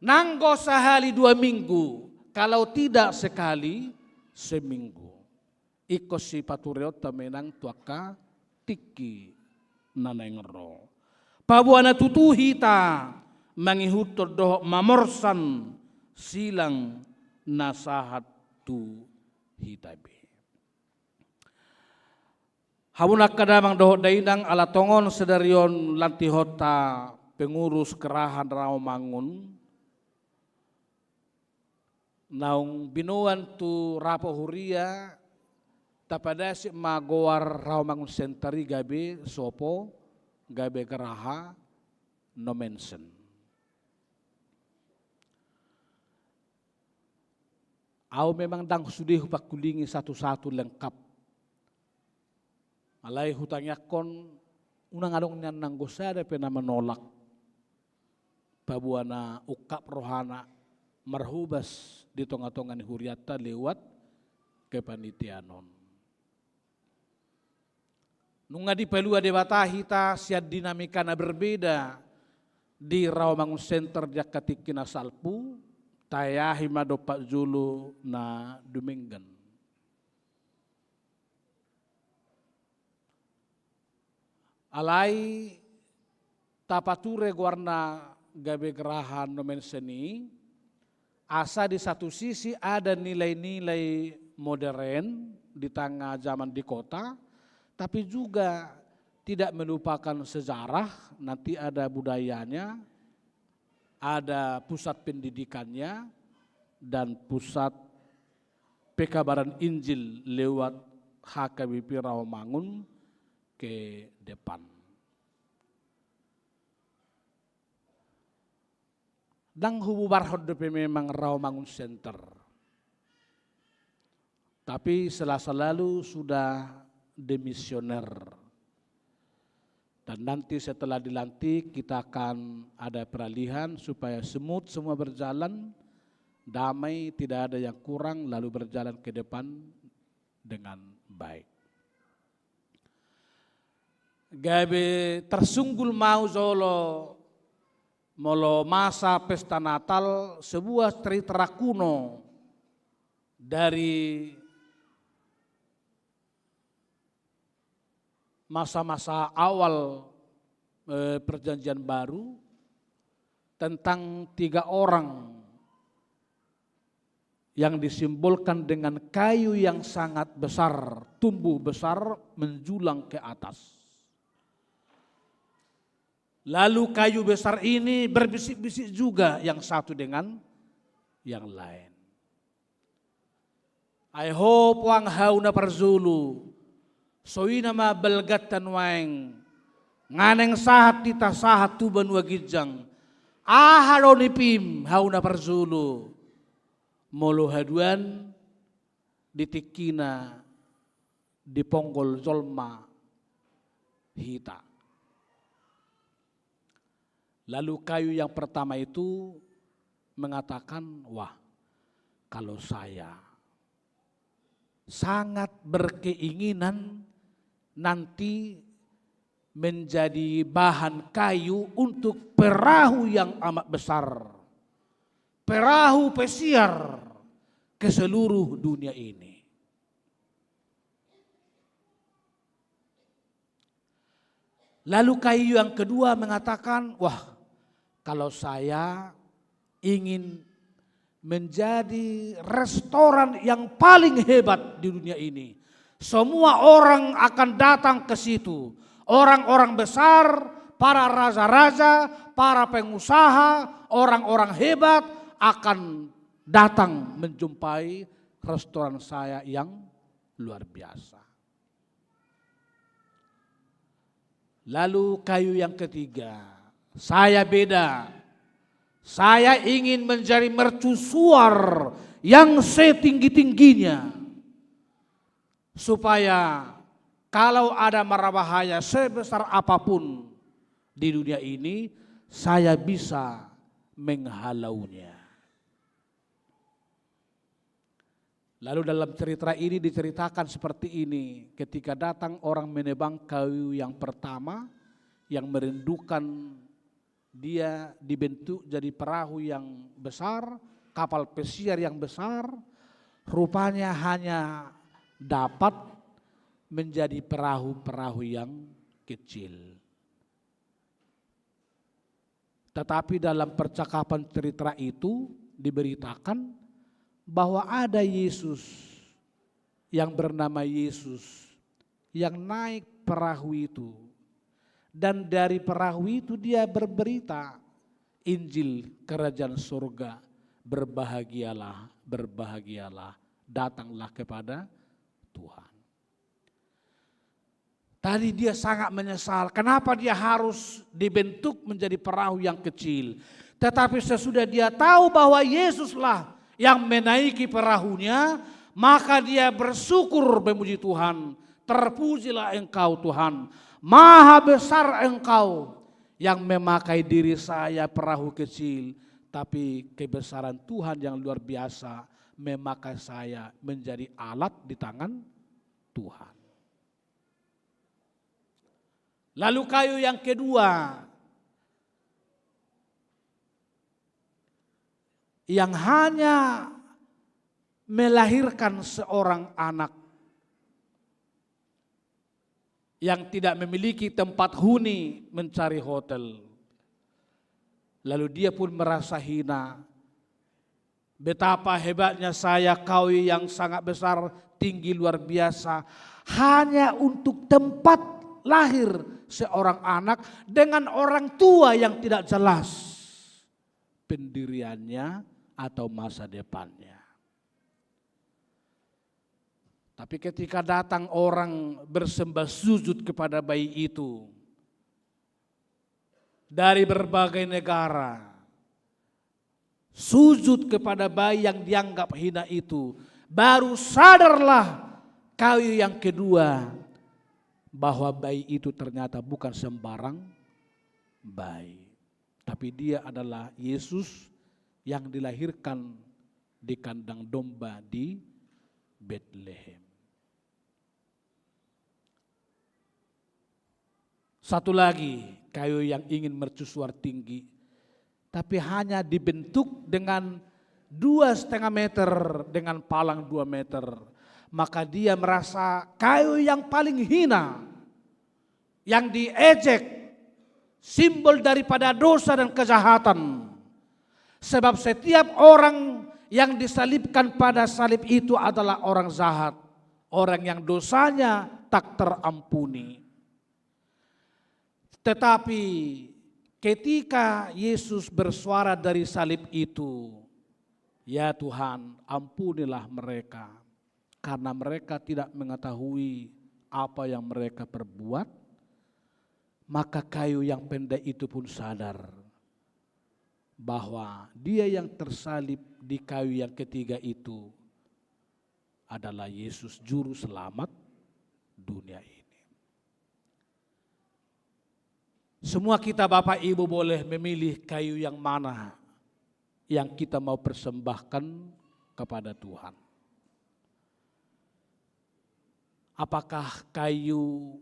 Nanggo sahali dua minggu, kalau tidak sekali seminggu. Ingkon sipatureonta ma inang tu angka tingki na naeng ro. Paboa na tutu hita mangihuthon dohot mamorsan silang na sahat tu hita be. Hamu angka damang dohot dainang, ala tongon sadari on lantihonta pengurus Geraha Rawamangun, naung binoan tu rapot huria, tapadasik ma goar Rawamangun Center i gabe sopo, gabe geraha, no mention. Ahu memang ndang sude hupangkulingi satu-satu lengkap. Alai hutangiangkon, unang adong nian nanggo sada pe na manolak. paboa na ungkap rohana marhobas di tonga-tonga ni hurianta lewat kepanitiaan on. Nunga dipalua Debata hita sian dinamika na berbeda di Rawamangun Center di angka tingki na salpu, taeahi ma dompak jolo na dumenggan. Alai tapature goarna gabe geraha Nomensen i, asa di satu sisi ada nilai-nilai modern di tengah zaman di kota, tapi juga tidak melupakan sejarah, nanti ada budayanya, ada pusat pendidikannya, dan pusat pekabaran Injil lewat H K B P Rawamangun ke depan. Ndang hububarhon dope memang Rawamangun Center. Tapi sela-, selalu sudah demisioner. Dan nanti setelah dilantik, kita akan ada peralihan supaya smooth semua berjalan, damai, tidak ada yang kurang, lalu berjalan ke depan dengan baik. Gabe tersunggul ma au jolo molo masa pesta Natal, sebuah cerita kuno dari masa-masa awal, eh, Perjanjian Baru, tentang tiga orang yang disimbolkan dengan kayu yang sangat besar, tumbuh besar, menjulang ke atas. Lalu kayu besar ini berbisik-bisik juga yang satu dengan yang lain. Ai ho puang hau na parjolo, songon i ma balganta nuaeng, nga naeng sahat hita sahat tu banua ginjang. Aha do nipim hau na parjolo, molo haduan di tingkina diponggol jolma hita? Lalu kayu yang pertama itu mengatakan, "Wah, kalau saya sangat berkeinginan nanti menjadi bahan kayu untuk perahu yang amat besar, perahu pesiar ke seluruh dunia ini." Lalu kayu yang kedua mengatakan, "Wah, kalau saya ingin menjadi restoran yang paling hebat di dunia ini. Semua orang akan datang ke situ. Orang-orang besar, para raja-raja, para pengusaha, orang-orang hebat akan datang menjumpai restoran saya yang luar biasa." Lalu kayu yang ketiga, "Saya beda. Saya ingin menjadi mercusuar yang setinggi-tingginya. Supaya kalau ada mara bahaya sebesar apapun di dunia ini, saya bisa menghalaunya." Lalu dalam cerita ini diceritakan seperti ini, ketika datang orang menebang kayu yang pertama, yang merindukan dia dibentuk jadi perahu yang besar, kapal pesiar yang besar, rupanya hanya dapat menjadi perahu-perahu yang kecil. Tetapi dalam percakapan cerita itu diberitakan bahwa ada Yesus yang bernama Yesus yang naik perahu itu. Dan dari perahu itu dia berberita Injil kerajaan surga, "Berbahagialah, berbahagialah, datanglah kepada Tuhan." Tadi dia sangat menyesal. Kenapa dia harus dibentuk menjadi perahu yang kecil? Tetapi sesudah dia tahu bahwa Yesuslah yang menaiki perahunya, maka dia bersyukur memuji Tuhan. "Terpujilah Engkau, Tuhan. Maha besar Engkau, yang memakai diri saya perahu kecil, tapi kebesaran Tuhan yang luar biasa memakai saya menjadi alat di tangan Tuhan. Lalu kayu yang kedua, yang hanya melahirkan seorang anak yang tidak memiliki tempat huni mencari hotel. Lalu dia pun merasa hina. Betapa hebatnya saya, kayu yang sangat besar, tinggi luar biasa, hanya untuk tempat lahir seorang anak dengan orang tua yang tidak jelas pendiriannya atau masa depannya. Tapi ketika datang orang bersembah sujud kepada bayi itu dari berbagai negara, sujud kepada bayi yang dianggap hina itu, baru sadarlah kayu yang kedua bahwa bayi itu ternyata bukan sembarang bayi, tapi dia adalah Yesus yang dilahirkan di kandang domba di Betlehem. Satu lagi kayu yang ingin mercusuar tinggi, tapi hanya dibentuk dengan dua setengah meter dengan palang dua meter. Maka dia merasa kayu yang paling hina, yang diejek, simbol daripada dosa dan kejahatan. Sebab setiap orang yang disalibkan pada salib itu adalah orang jahat, orang yang dosanya tak terampuni. Tetapi ketika Yesus bersuara dari salib itu, "Ya Tuhan, ampunilah mereka, karena mereka tidak mengetahui apa yang mereka perbuat," maka kayu yang pendek itu pun sadar bahwa dia yang tersalib di kayu yang ketiga itu adalah Yesus, Juru Selamat dunia ini. Semua kita, Bapak Ibu, boleh memilih kayu yang mana yang kita mau persembahkan kepada Tuhan. Apakah kayu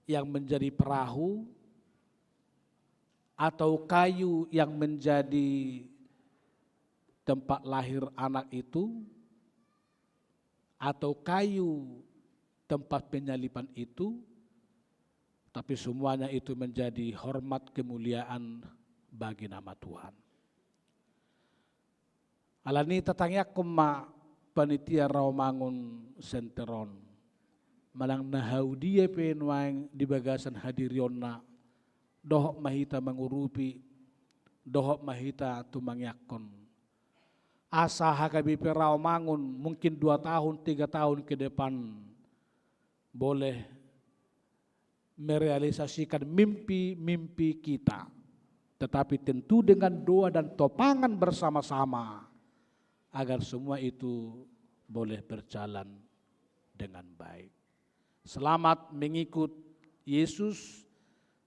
yang menjadi perahu, atau kayu yang menjadi tempat lahir anak itu, atau kayu tempat penyaliban itu, tapi semuanya itu menjadi hormat kemuliaan bagi nama Tuhan. Alani i tatangiangkon ma panitia Rawamangun Center on, manang na hau dia pe nuaeng di bagasan hadirionna, dohot ma hita mangurupi, dohot ma hita tumangiangkon. Asa H K B P Rawamangun mungkin dua tahun, tiga tahun ke depan boleh merealisasikan mimpi-mimpi kita, tetapi tentu dengan doa dan topangan bersama-sama agar semua itu boleh berjalan dengan baik. Selamat mengikut Yesus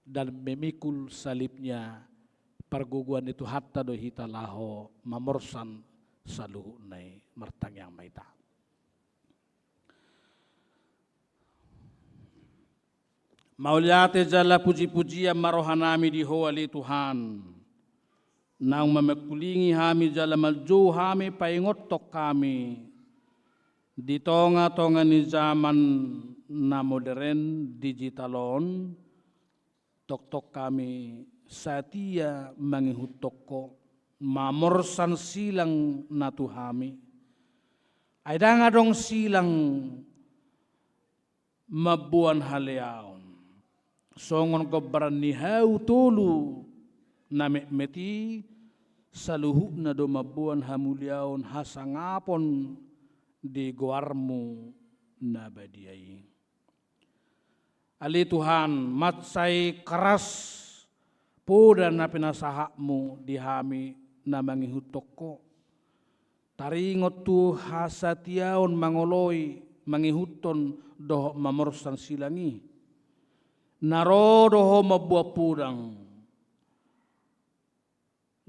dan memikul salibnya. Pargogoan ni Tuhanta do hita laho mamorsan saluhutna i. Martangiang ma hita. Mauliate jala puji-pujian ma rohanami di Ho ale Tuhan, naung mamangkulingi hami jala manjou hami paingothon hami di tonga-tonga ni zaman na modern digital on, tongtong hami satia mangihuthon Ho, mamorsan silang na tu hami. Ai ndang adong silang mamboan haleaon. Songon gombaran ni hau tolu na metmet i, saluhutna do mamboan hamuliaon hasangapon di goarmu na badia i. Ale Tuhan, mansai keras poda na pinasahatmu di hami na mangihuthon Ho. Taringot tu hasatiaon mangoloi, mangihuthon dohot mamorsan silang i. Na ro do Ho mamboan podang,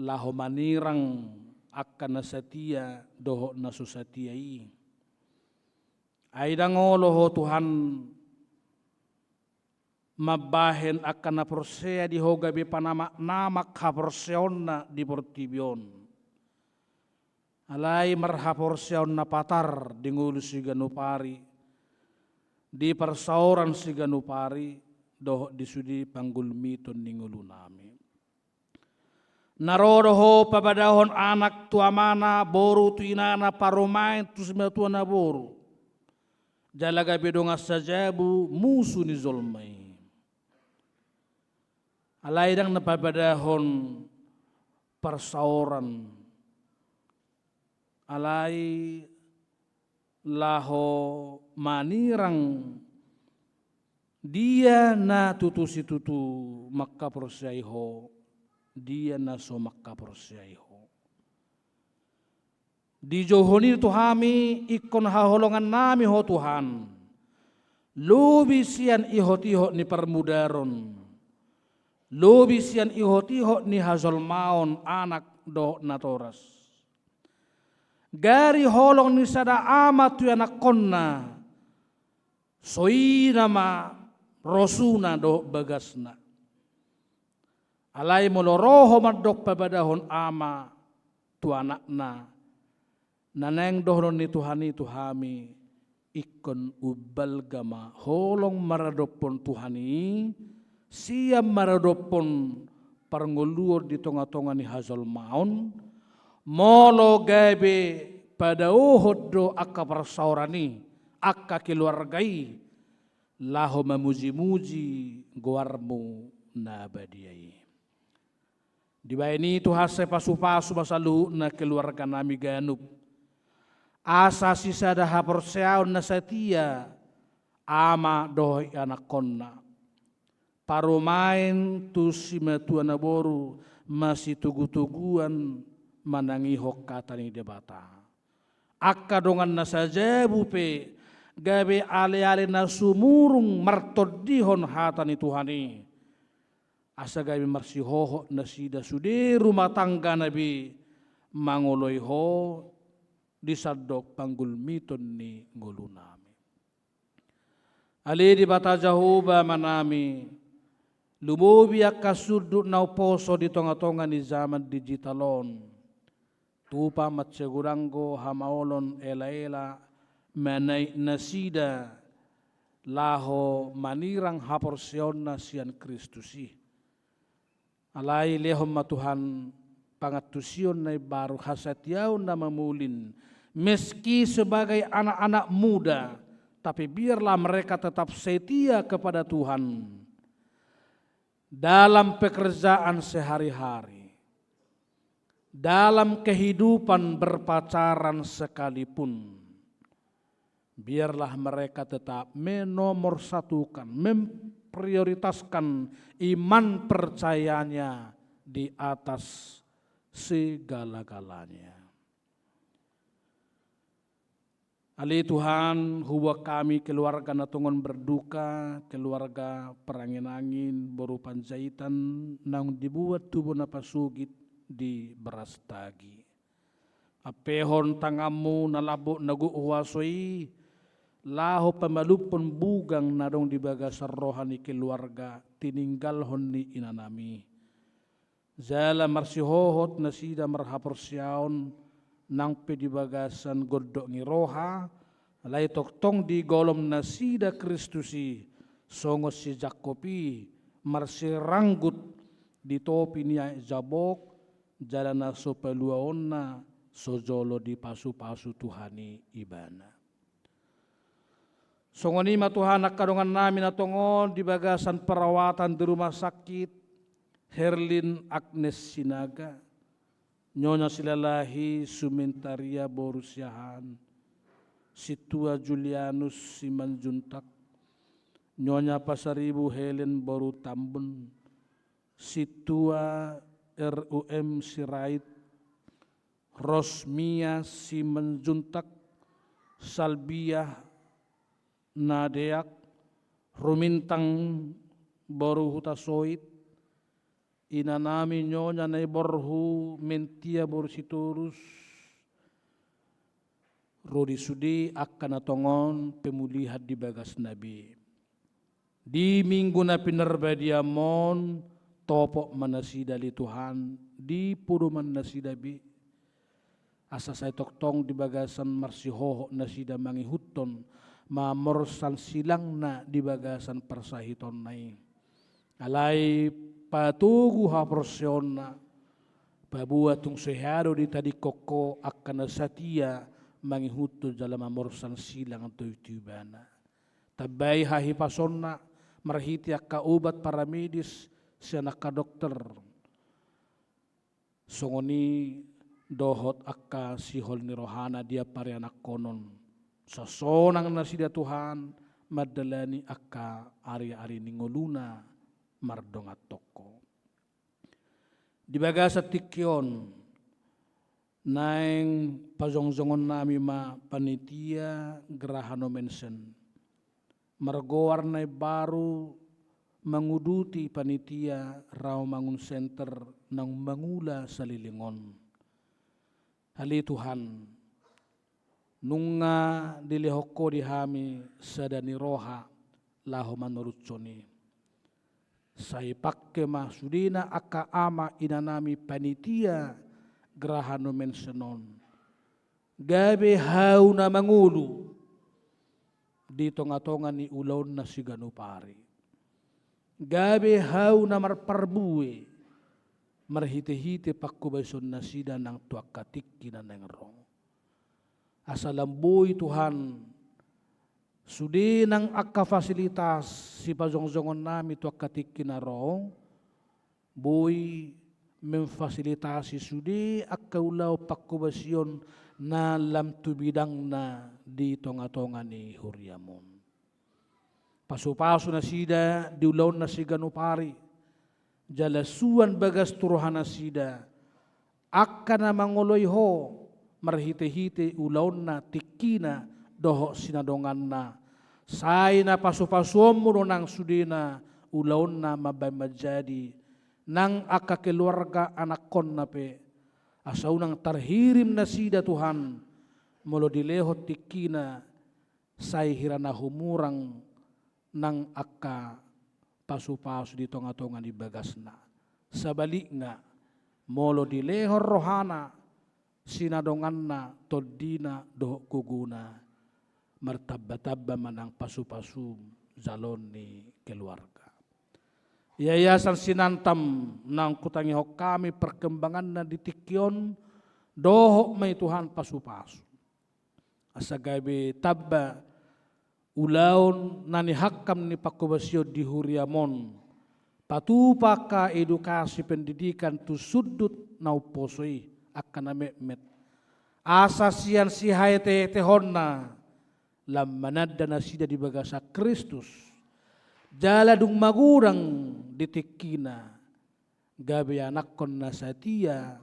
laho manirang angka na satia dohot na so satia i. Ai ndang olo ho Tuhan mambahen angka na porsea di ho gabe panamanamak haporseaonna di portibi on. Alai marhaporseaon na patar di ngolu siganup ari, di parsaoran siganup ari, dohot di sude panggulmiton ni ngolunami. Na ro do ho papadahon anak tu amana, boru tu inana, parumaen tu simatua na boru. Jala gabe dongan sajabu musu ni jolma i. Alai ndang na papadahon parsaoran. Alai laho manirang dia na tutu situtu mangkaporseai ho, dia na so mangkaporseai ho. Dijouhon i tu hami ingkon haholongannami ho Tuhan. Lobi sian ihot-ihot ni parmudaron. Lobi sian ihot-ihot ni hajolmaon anak dohot natoras. Gari holong ni sada ama tu ianakkonna, songon i ma rosuna dohot bagasna. Alai molo ro ho mandok papadahon ama tu anakna, na naeng dohonon ni Tuhan i tu hami, ingkon umbalga ma holong maradophon Tuhan i, sian maradophon parngoluon di tonga-tonga ni hajolmaon, molo gabe padaohon do angka parsaoran i, angka keluarga i, laho mamuji-muji goarmu na badia i. Dibahen i Tuhan sai pasu-pasu ma saluhutna keluarganami ganup. Asa sisada haporseaon na satia, ama dohot ianakkonna. Parumaen tu simatua na boru masitogu-toguan manangihon hata ni Debata. Angka dongan na sajabu pe gabe ale-ale na sumurung martondihon hata ni Tuhan i. Asa gabe marsihohot nasida sude rumah tanggana be mangoloi ho di sandok panggulmiton ni ngolunami. Ale Debata Jahowa Amanami, lumobi angka sundut na umposo di tonga-tonga ni zaman digital on. Tupa mansai godang do hamaolon ela-ela manait nasida laho manirang haporseaonna sian Kristus i. Alai lehon ma Tuhan pangantusion na imbaru, hasatiaon na mamulin, meski sebagai anak-anak muda, tapi biarlah mereka tetap setia kepada Tuhan dalam pekerjaan sehari-hari, dalam kehidupan berpacaran sekalipun. Biarlah mereka tetap menomorsatukan, memprioritaskan iman percayanya di atas segala-galanya. Ale Tuhan, hubuat hami keluarga na tongon berduka, keluarga Perangin-angin, boru Panjaitan, naung dibuat tubu na pasogit di Brastagi. Ampehon tanganmu na lambok na gok huaso i, laho pamalumhon bugang na adong di bagasan roha ni keluarga tininggalhon ni inanami. Jala marsihohot nasida marhaporseaon nang pe di bagasan gondok ni roha, alai tongtong digolom nasida Kristus i, songon si Jakkob i, marsiranggut di topi ni aek jabok, jala na so paluaonna so jolo dipasu-pasu Tuhan i ibana. Songon i ma Tuhan angka dongannami na tongon di bagasan perawatan di rumah sakit, Herlin Agnes Sinaga, Nyonya Silalahi Sumintaria boru Siahaan, Sintua Julianus Simanjuntak, Nyonya Pasaribu Helen boru Tambun, Sintua R U M Sirait, Rosmia Simanjuntak, Salbiah Nadeak, Rumintang boru Hutasoit, inanami Nyonya Naiborhu Mentia boru Sitorus, ro di sude angka na tongon pemulihan di bagasna be. Di minggu na pinarbadiaon, topot ma nasida ale Tuhan, di podoman nasida be. Asa sai tongtong di bagasan marsihohot nasida mangihuthon mamorsan silangna di bagasan parsahitonna i. Alai patogu haporseaonna, paboa tung so hea do ditadingkon Ho angka na satia mangihuthon jala mamorsan silang tu Ibana. Tambai hahipasonna marhite angka obat paramedis sian angka dokter. Songon i dohot angka sihol ni rohana di ampara ianakhonon. Sasonang nasida Tuhan mandalani angka ari-ari ni ngoluna mardongan tongko. Di bagasan tingki on, naeng pajongjongonnami ma panitia Geraha Nomensen. Margoar na imbaru manguduti panitia Rawamangun Center naung mangula saleleng on. Ale Tuhan, nunga dilehon Ho di hami sada ni roha laho manoruthon i. Sai pangke ma sudena angka ama inanami panitia Geraha Nomensen on. Gabe hau na mangolu di tonga-tonga ni ulaonna siganup ari. Gabe hau na marparbue marhite-hite pangkobasion nasida nang tu angka tingki na naeng ro. Asa lam boi Tuhan, sude nang angka fasilitas sipajongjongonnami tu angka tingki na ro, boi memfasilitasi sude angka ulaon pangkobasion na lam tu bidangna di tonga-tonga ni huriam on. Pasu-pasu nasida di ulaonna siganup ari, jala suan bagas tu roha nasida, angka na mangoloi Ho, marhite-hite ulaonna tingkina dohot sinadonganna, sai na pasu-pasuonmu do nang sudena ulaonna mambahen manjadi, nang angka keluarga anakhonna pe, asa unang tarhirim nasida Tuhan, molo dilehon tingkina, sai hira na humurang nang angka pasu-pasu di tonga-tonga ni bagasna. Sabalikna, molo dilehon rohana, sinadonganna, tondina, dohot gogona, martamba-tamba ma nang pasu-pasu jaloon ni keluarga. Yayasan Sinantam naung hutangihon hami perkembanganna di tingki on, dohot ma i Tuhan pasu-pasu. Asa gabe tamba ulaon na nihangkam ni pangkobasion di huriam on, patupa angka edukasi pendidikan tu sundut na umposo i, angka na metmet. Asa sian sihaete-etehonna, lam mananda nasida di bagasan Kristus. Jala dung magodang di tingkina, gabe anakhon na satia,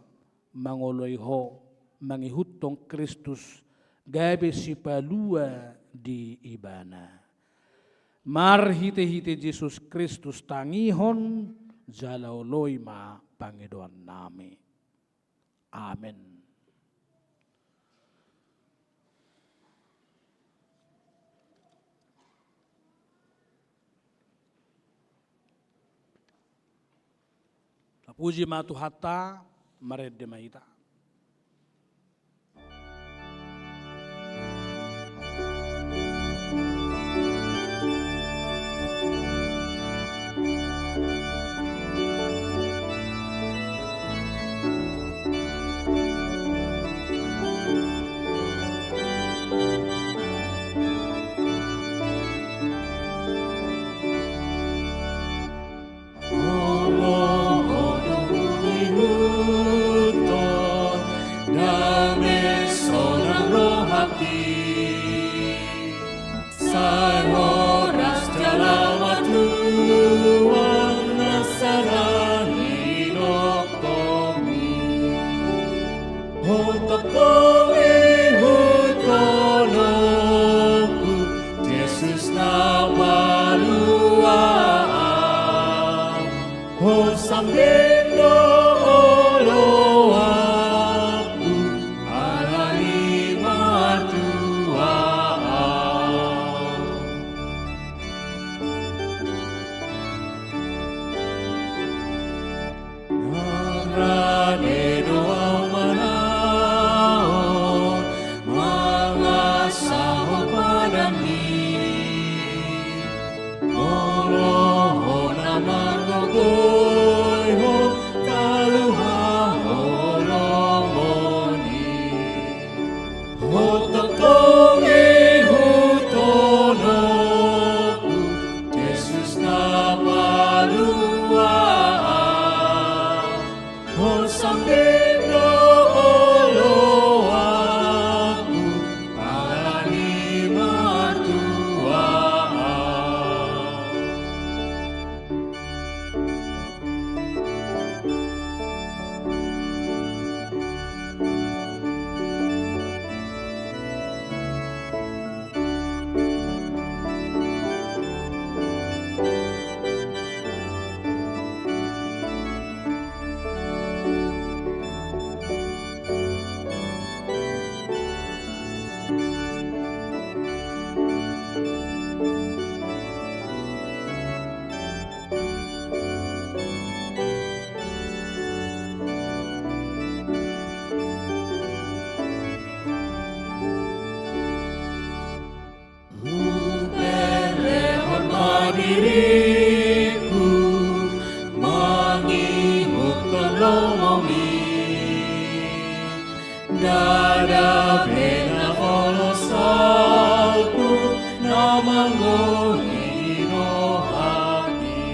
mangoloi Ho, mangihuthon Kristus, gabe sipalua di Ibana. Marhite-hite Jesus Kristus tangihon, jala oloi ma pangidoannami. Amen. Tapuji ma Tuhanta, marende ma hita. Sai horas jala matuang na sada ni dohononmi. Ho tongtong ihuthononku, Jesus na palua ahu. Ho Sambing do oloanku ala ni martua au. Nang rade do au manaon mangasahon padan-Ni. Molo Ho na margogoihon talu haholomon i. Ho tongtong ihuthononku, Jesus na palua au. Ho sambing do oloanku ala ni martua au. Huberehon ma diringku mangihuthon lomo-Mi. Ndada be na pola salpu na mangoli rohangki.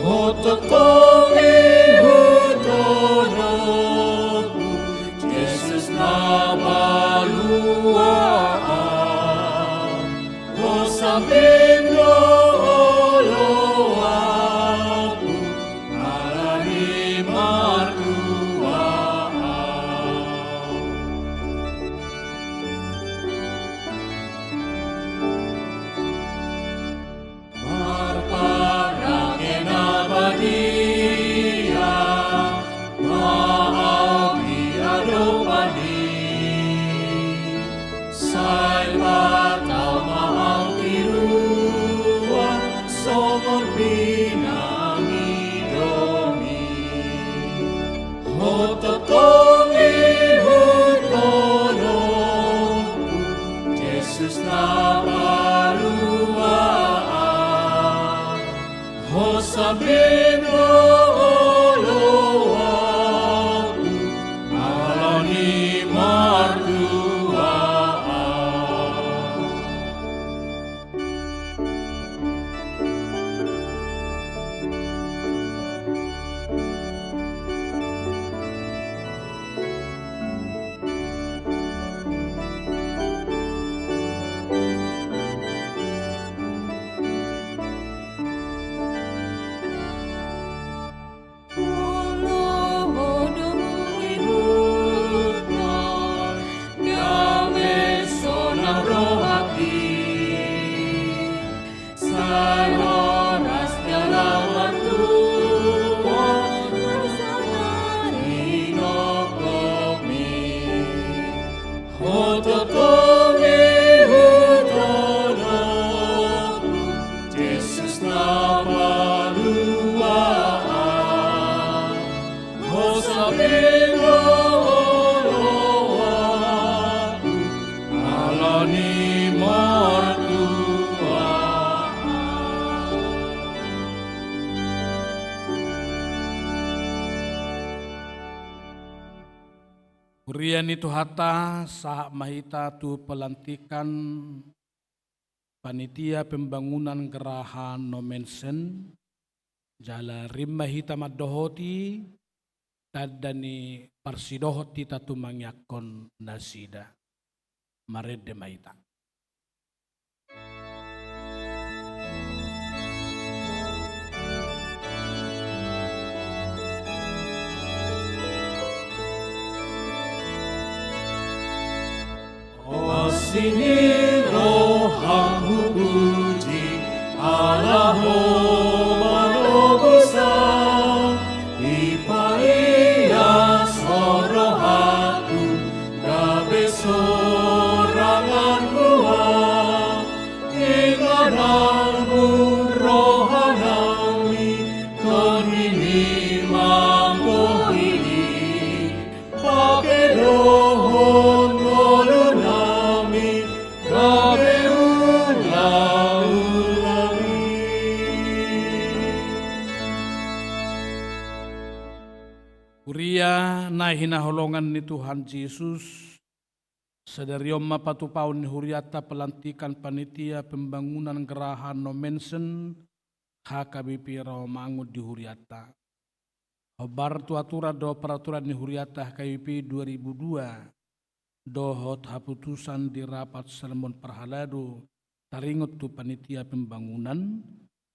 Ho tongtong ihuthononku, Jesus na palua au. Ho sambing do oloanku ala ni martua au. Marparange na badia ma au di adopan-Ni. Sai patau ma au tiruan songon pinangido-Mi. Ho tongtong ihuthononku, Jesus na palua au. Ho sambing do oloanku ala ni martua au. Molo Ho do huihuthon, dame sonang rohangki. Sai horas jala martua, horas jala nidokmi. Ho tongtong ihuthononku, Jesus na palua au. Ho sambing do oloanku ala ni martua au. Huria ni Tuhanta, sahat ma hita tu pelantikan panitia pembangunan Geraha Nommensen, jala rap ma hita mandohoti tanda ni parsidohot hita tu mangiangkon nasida. Marende ma hita. Asi ni roham hupuji, ala Ho Ia na hinaholongan ni Tuhan Jesus, sadari on ma patupaon ni hurianta pelantikan panitia pembangunan Geraha Nommensen H K B P Rawamangun di hurianta. Hombar tu aturan dohot peraturan ni hurianta H K B P dua ribu dua, dohot haputusan di rapat salmon parhalado taringot tu panitia pembangunan,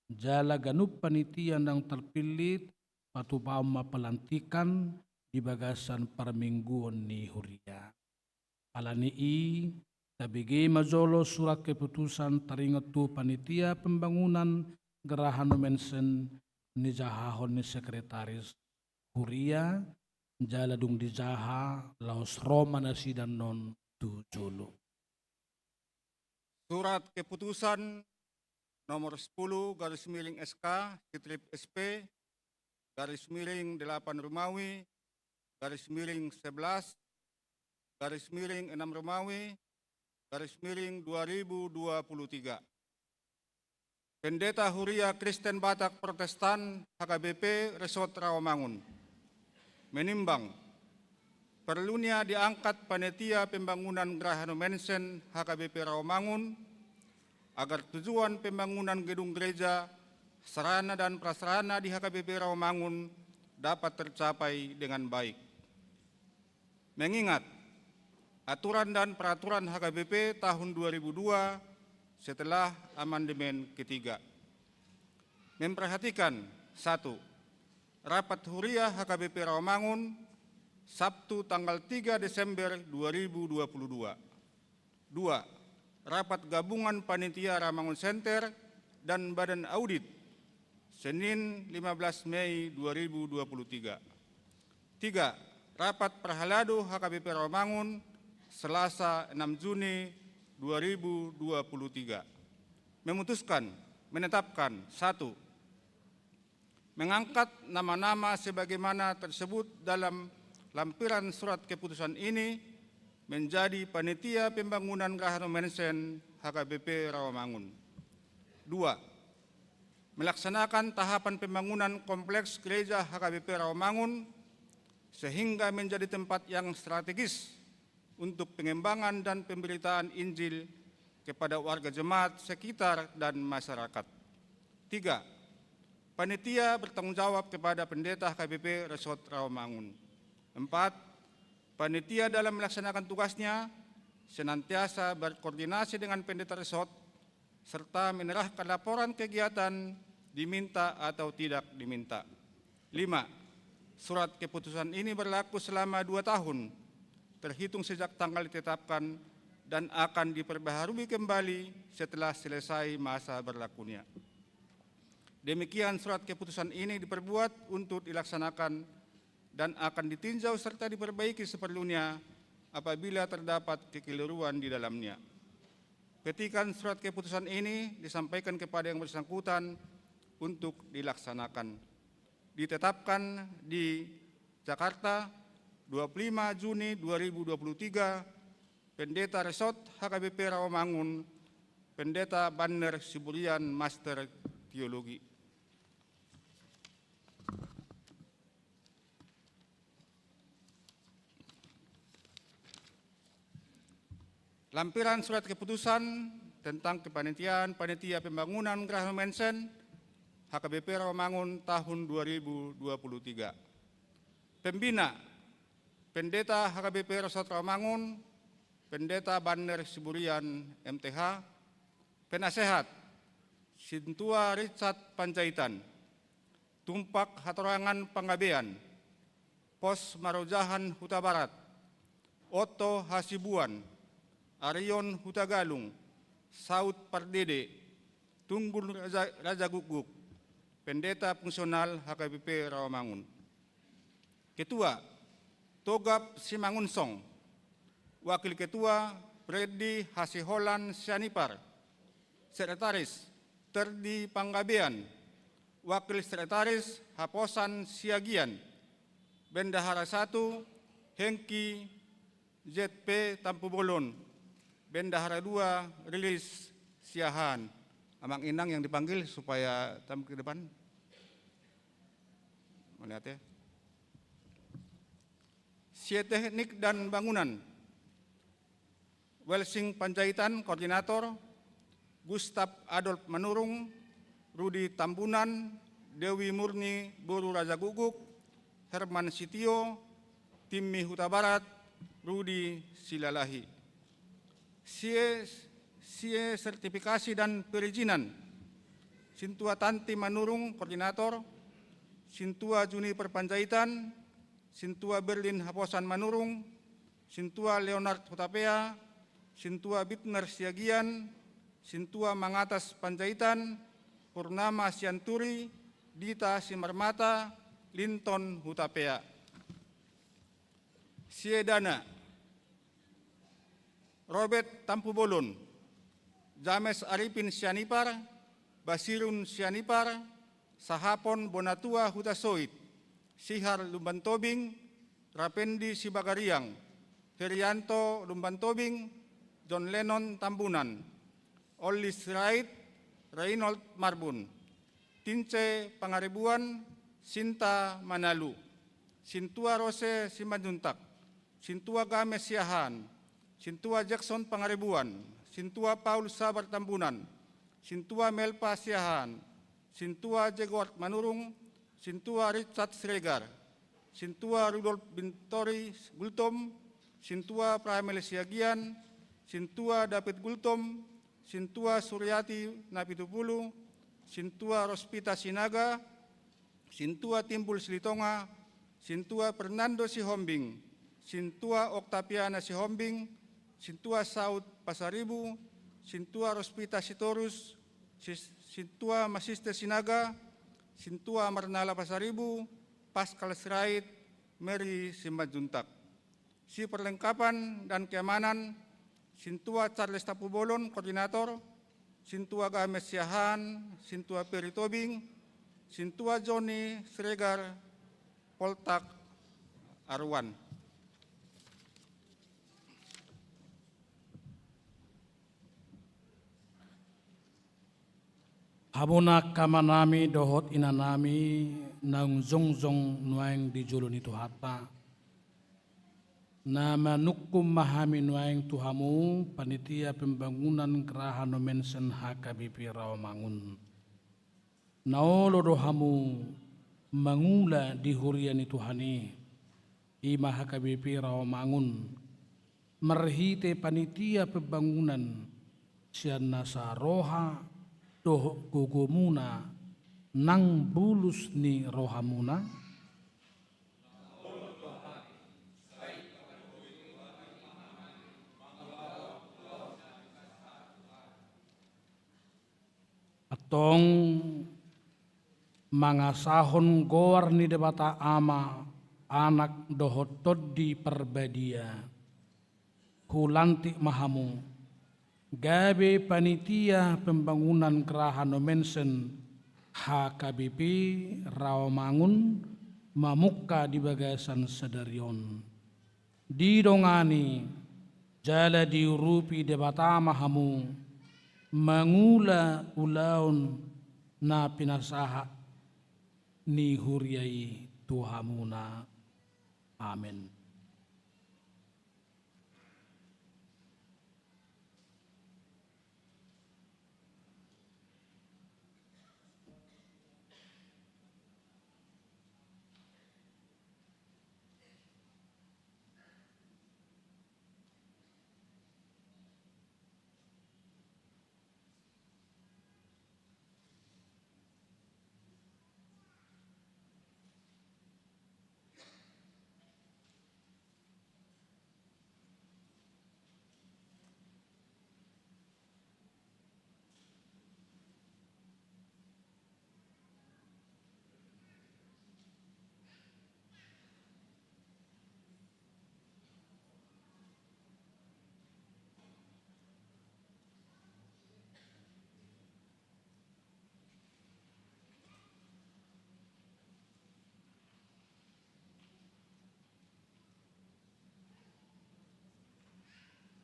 jala ganup panitia naung tarpillit patupaon ma pelantikan di bagasan parmingguon ni huria. Ala ni i, tabege ma jolo surat keputusan taringot tu panitia pembangunan Geraha Nommensen nijahahon ni sekretaris huria, jala dung dijaha laos ro ma nasida non tu jolo. Surat keputusan nomor sepuluh garis miring S K, Sitrip S P, garis miring delapan Romawi, garis miring sebelas, garis miring enam Romawi, garis miring dua ribu dua puluh tiga. Pendeta Huria Kristen Batak Protestan H K B P Resort Rawamangun. Menimbang, perlunya diangkat panitia pembangunan Geraha Nommensen H K B P Rawamangun, agar tujuan pembangunan gedung gereja, sarana dan prasarana di H K B P Rawamangun dapat tercapai dengan baik. Mengingat aturan dan peraturan H K B P tahun dua ribu dua setelah amandemen ketiga. Memperhatikan, satu, rapat huria H K B P Rawamangun, Sabtu tanggal tiga Desember dua ribu dua puluh dua. Dua, rapat gabungan panitia Rawamangun Center dan Badan Audit, Senin lima belas Mei dua ribu dua puluh tiga. Tiga, rapat parhalado H K B P Rawamangun, Selasa enam Juni dua ribu dua puluh tiga. Memutuskan, menetapkan, satu, mengangkat nama-nama sebagaimana tersebut dalam lampiran surat keputusan ini menjadi panitia pembangunan Geraha Nommensen H K B P Rawamangun. Dua, melaksanakan tahapan pembangunan kompleks gereja H K B P Rawamangun sehingga menjadi tempat yang strategis untuk pengembangan dan pemberitaan Injil kepada warga jemaat sekitar dan masyarakat. Tiga, panitia bertanggung jawab kepada pendeta H K B P Resort Rawamangun. Empat, panitia dalam melaksanakan tugasnya senantiasa berkoordinasi dengan pendeta resort serta menyerahkan laporan kegiatan diminta atau tidak diminta. Lima, surat keputusan ini berlaku selama dua tahun, terhitung sejak tanggal ditetapkan, dan akan diperbaharui kembali setelah selesai masa berlakunya. Demikian surat keputusan ini diperbuat untuk dilaksanakan dan akan ditinjau serta diperbaiki seperlunya apabila terdapat kekeliruan di dalamnya. Petikan surat keputusan ini disampaikan kepada yang bersangkutan untuk dilaksanakan. Ditetapkan di Jakarta, dua puluh lima Juni dua ribu dua puluh tiga, Pendeta Resort H K B P Rawamangun, Pendeta Banner Siburian, Master Teologi. Lampiran surat keputusan tentang kepanitiaan panitia pembangunan Geraha Nommensen H K B P Rawamangun tahun dua ribu dua puluh tiga. Pembina, Pendeta H K B P Resort Rawamangun, Pendeta Banner Siburian, M T H. Penasehat, Sintua Richard Panjaitan. Tumpak Hatorangan Panggabean, Pos Marojahan Hutabarat, Otto Hasibuan, Arion Hutagalung, Saud Pardede, Tunggul Raja, Raja Gukguk, Pendeta Fungsional H K B P Rawamangun. Ketua, Togap Simangunsong. Wakil Ketua, Freddy Hasiholan Sianipar. Sekretaris, Terdi Panggabean. Wakil Sekretaris, Haposan Siagian. Bendahara satu, Hengki Z P Tampubolon. Bendahara dua, Rilis Siahaan. Amang inang yang dipanggil supaya tamu ke depan. Melihat ya. Sie Teknik dan Bangunan, Welsing Panjaitan, koordinator, Gustav Adolf Manurung, Rudi Tambunan, Dewi Murni boru Raja Guguk, Herman Sitio, Timmy Hutabarat, Rudi Silalahi. Sie, sie Sertifikasi dan Perizinan, Sintua Tanti Manurung, koordinator, Sintua Juniper Panjaitan, Sintua Berlin Haposan Manurung, Sintua Leonard Hutapea, Sintua Bitner Siagian, Sintua Mangatas Panjaitan, Purnama Sianturi, Dita Simarmata, Linton Hutapea. Sie Dana, Robert Tampubolon, James Arifin Sianipar, Basirun Sianipar, Sahapon Bonatua Hutasoit, Sihar Lumbantobing, Rapendi Sibagariang, Herianto Lumbantobing, John Lennon Tambunan, Olli Sirait, Reynold Marbun, Tince Pangaribuan, Sinta Manalu, Sintua Rose Simanjuntak, Sintua Games Siahaan, Sintua Jackson Pangaribuan, Sintua Paul Sabar Tambunan, Sintua Melpa Siahaan, Sintua Jegoard Manurung, Sintua Richard Siregar, Sintua Rudolf Bintori Gultom, Sintua Pramil Siagian, Sintua David Gultom, Sintua Suryati Napitupulu, Sintua Rospita Sinaga, Sintua Timbul Silitonga, Sintua Fernando Sihombing, Sintua Oktaviana Sihombing, Sintua Saud Pasaribu, Sintua Rospita Sitorus, Sis-, Sintua Masiste Sinaga, Sintua Marnala Pasaribu, Pascal Sirait, Mary Simanjuntak. Si perlengkapan dan keamanan, Sintua Charles Tampubolon, koordinator, Sintua Games Siahaan, Sintua Peri Tobing, Sintua Joni Siregar, Poltak Aruan. Hamu angka amanami dohot inanami naung jongjong nuaeng di jolo ni Tuhanta, na manungkun ma hami nuaeng tu hamu panitia pembangunan Geraha Nommensen H K B P Rawamangun. Na olo do hamu mangula di huria ni Tuhan i, i ma H K B P Rawamangun, marhite panitia pembangunan sian nasa roha dohot gogomuna nang bulus ni rohamuna? Antong mangasahon goar ni Debata Ama, Anak dohot Tondi Parbadia, hulantik ma hamu gabe panitia pembangunan Geraha Nommensen H K B P Rawamangun mamungka di bagasan sadari on. Didongani jala diurupi Debata ma hamu mangula ulaon na pinasahat ni huria i tu hamuna. Amen.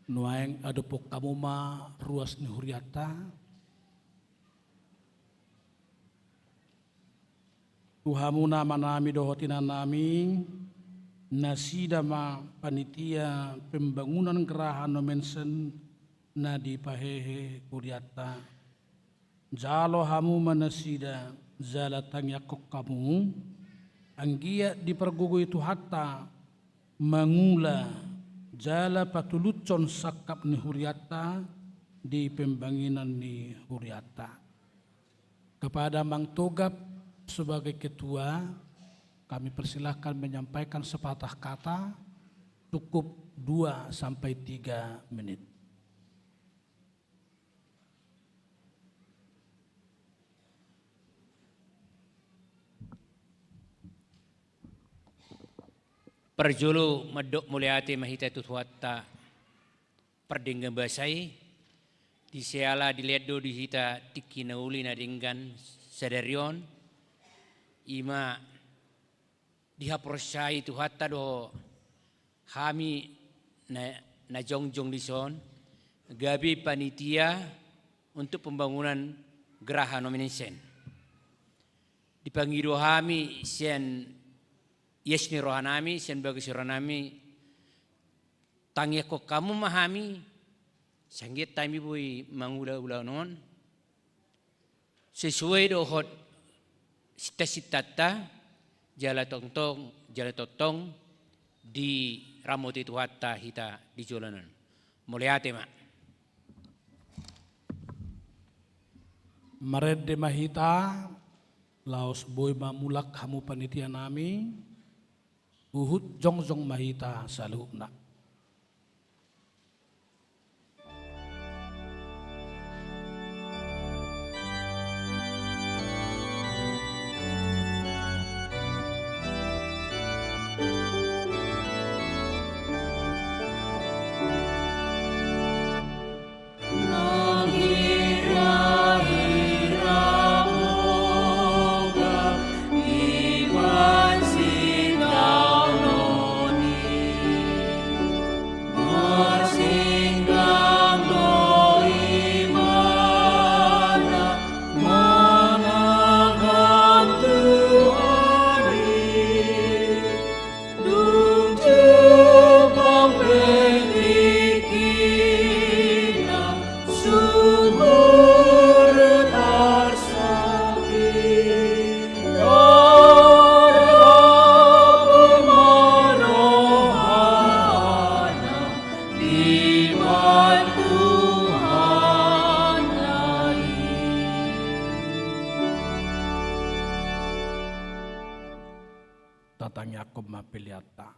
Nuaeng adophon hamu ma ruas ni hurianta. Tu hamuna amanami dohot inanami, Nasida ma panitia pembangunan Geraha Nommensen na dipahehe hurianta. Jalo hamu ma nasida jala tangiangkon hamu, anggiat dipargogoi Tuhanta mangula jala patulushon sangkap ni hurianta di pembangunan ni hurianta. Kepada Amang Togap sebagai ketua, kami persilahkan menyampaikan sepatah kata, cukup dua sampai tiga menit. Parjolo mandok mauliate ma hita tu Tuhanta pardenggan basa i, di siala dilean do di hita tingki na uli na denggan sadari on, i ma dihaporseai Tuhanta do hami na, na jongjong dison gabe panitia untuk pembangunan Geraha Nommensen. Dipangido hami sian ias ni rohanami, sian bagas ni rohanami, tangiangkon hamu ma hami, sai anggiat hami boi mangula ulaon on sesuai dohot sinta-sintanta, jala tongtong, jala tongtong diramoti Tuhanta hita di joloan on. Mauliate ma. Marende ma hita, laos boi ma mulak hamu panitianami, huhut jongjong ma hita saluhutna. Dung jumpa pe tingkina sumur tarsakti, tarapul ma rohana di bantuan Tuhan i. Tatangiangkon ma peleanta.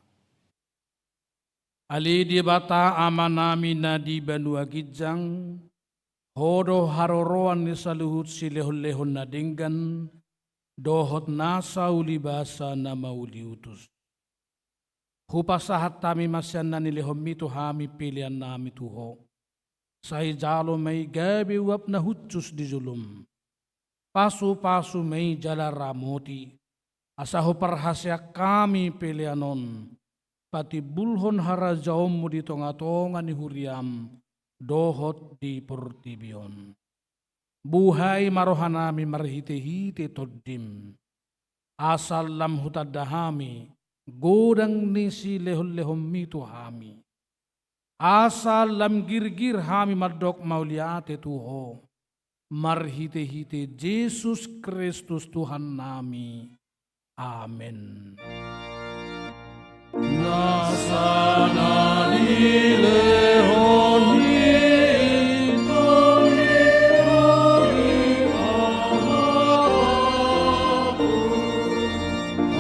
Ale Debata Amanami na di banua ginjang, Ho do haroroan ni saluhut silehonlehon na denggan, dohot nasa ulibasa na mauliutus. Hupasahat hami ma sian na nilehonMi tu hami peleannami tu Ho. Sai jalo ma i gabe uap na hushus di joloM. Pasupasu ma i jala ramoti, asa huparhaseang hami pelean on, patimbulhon harajaonMu di tongatonga ni huriaM, dohot di portibi on. Buhai ma rohanami marhitehite TondiM, asa lam hutanda hami godang ni silehonlehonMi tu hami. Asa lam girgir hami mandok mauliate tu Ho, marhitehite Jesus Kristus Tuhannami. Amen. Nasa na nilehon ni Tuhan i Amanta,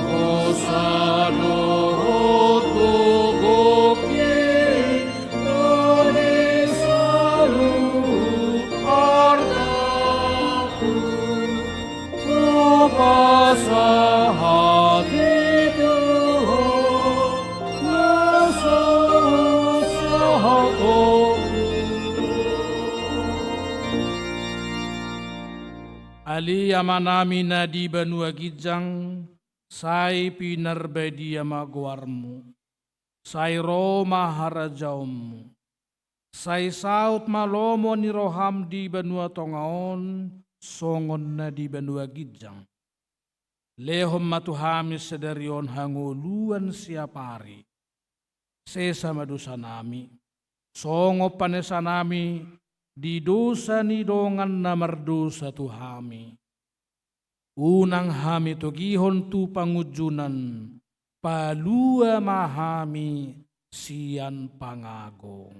hosa dohot gokhon i tu saluhut arta. Hupasahat i tu Ho na so husahathon. Ale Amanami na di banua ginjang, sai pinarbadia ma goarMu. Sai ro ma harajaonMu. Sai saut ma lomo ni rohaM di banua tonga on, songon na di banua ginjang. Lehon ma tu hami sadari on hangoluan siapari. Sesa ma dosanami, songon panesanami di dosa ni dongan na mardosa tu hami. Unang hami togihon tu pangunjunan, palua ma hami sian pangago.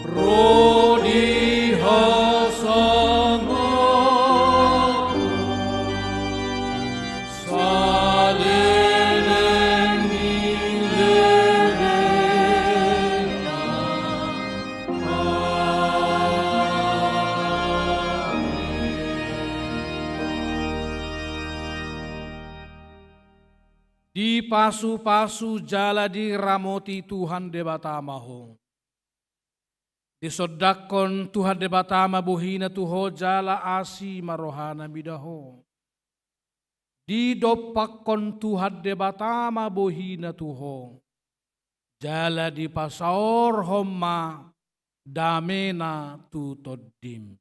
Ro di hasangapon saleleng ni lelengna. Amin. Dipasupasu jala diramoti Tuhan Debata ma ho. Disondangkon Tuhan Debata ma bohina tu ho jala asi ma rohana mida ho. Didompakkon Tuhan Debata ma bohina tu ho. Jala dipasaorhon ma damena tu tondim.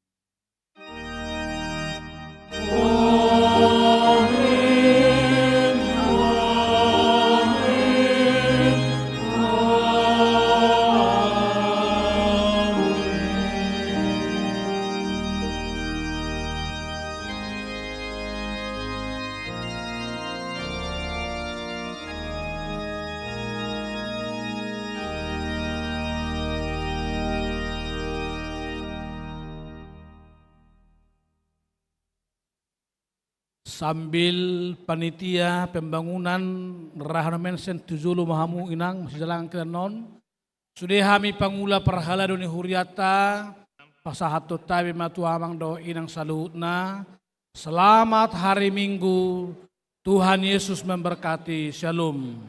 Sambil panitia pembangunan ra hami mention tu jolo ma hamu inang, sijalangan kita non. Sude hami pangula parhalado ni hurianta, pasahathon hami ma tu amang dohot inang saluhutna. Selamat hari Minggu, Tuhan Yesus memberkati. Shalom.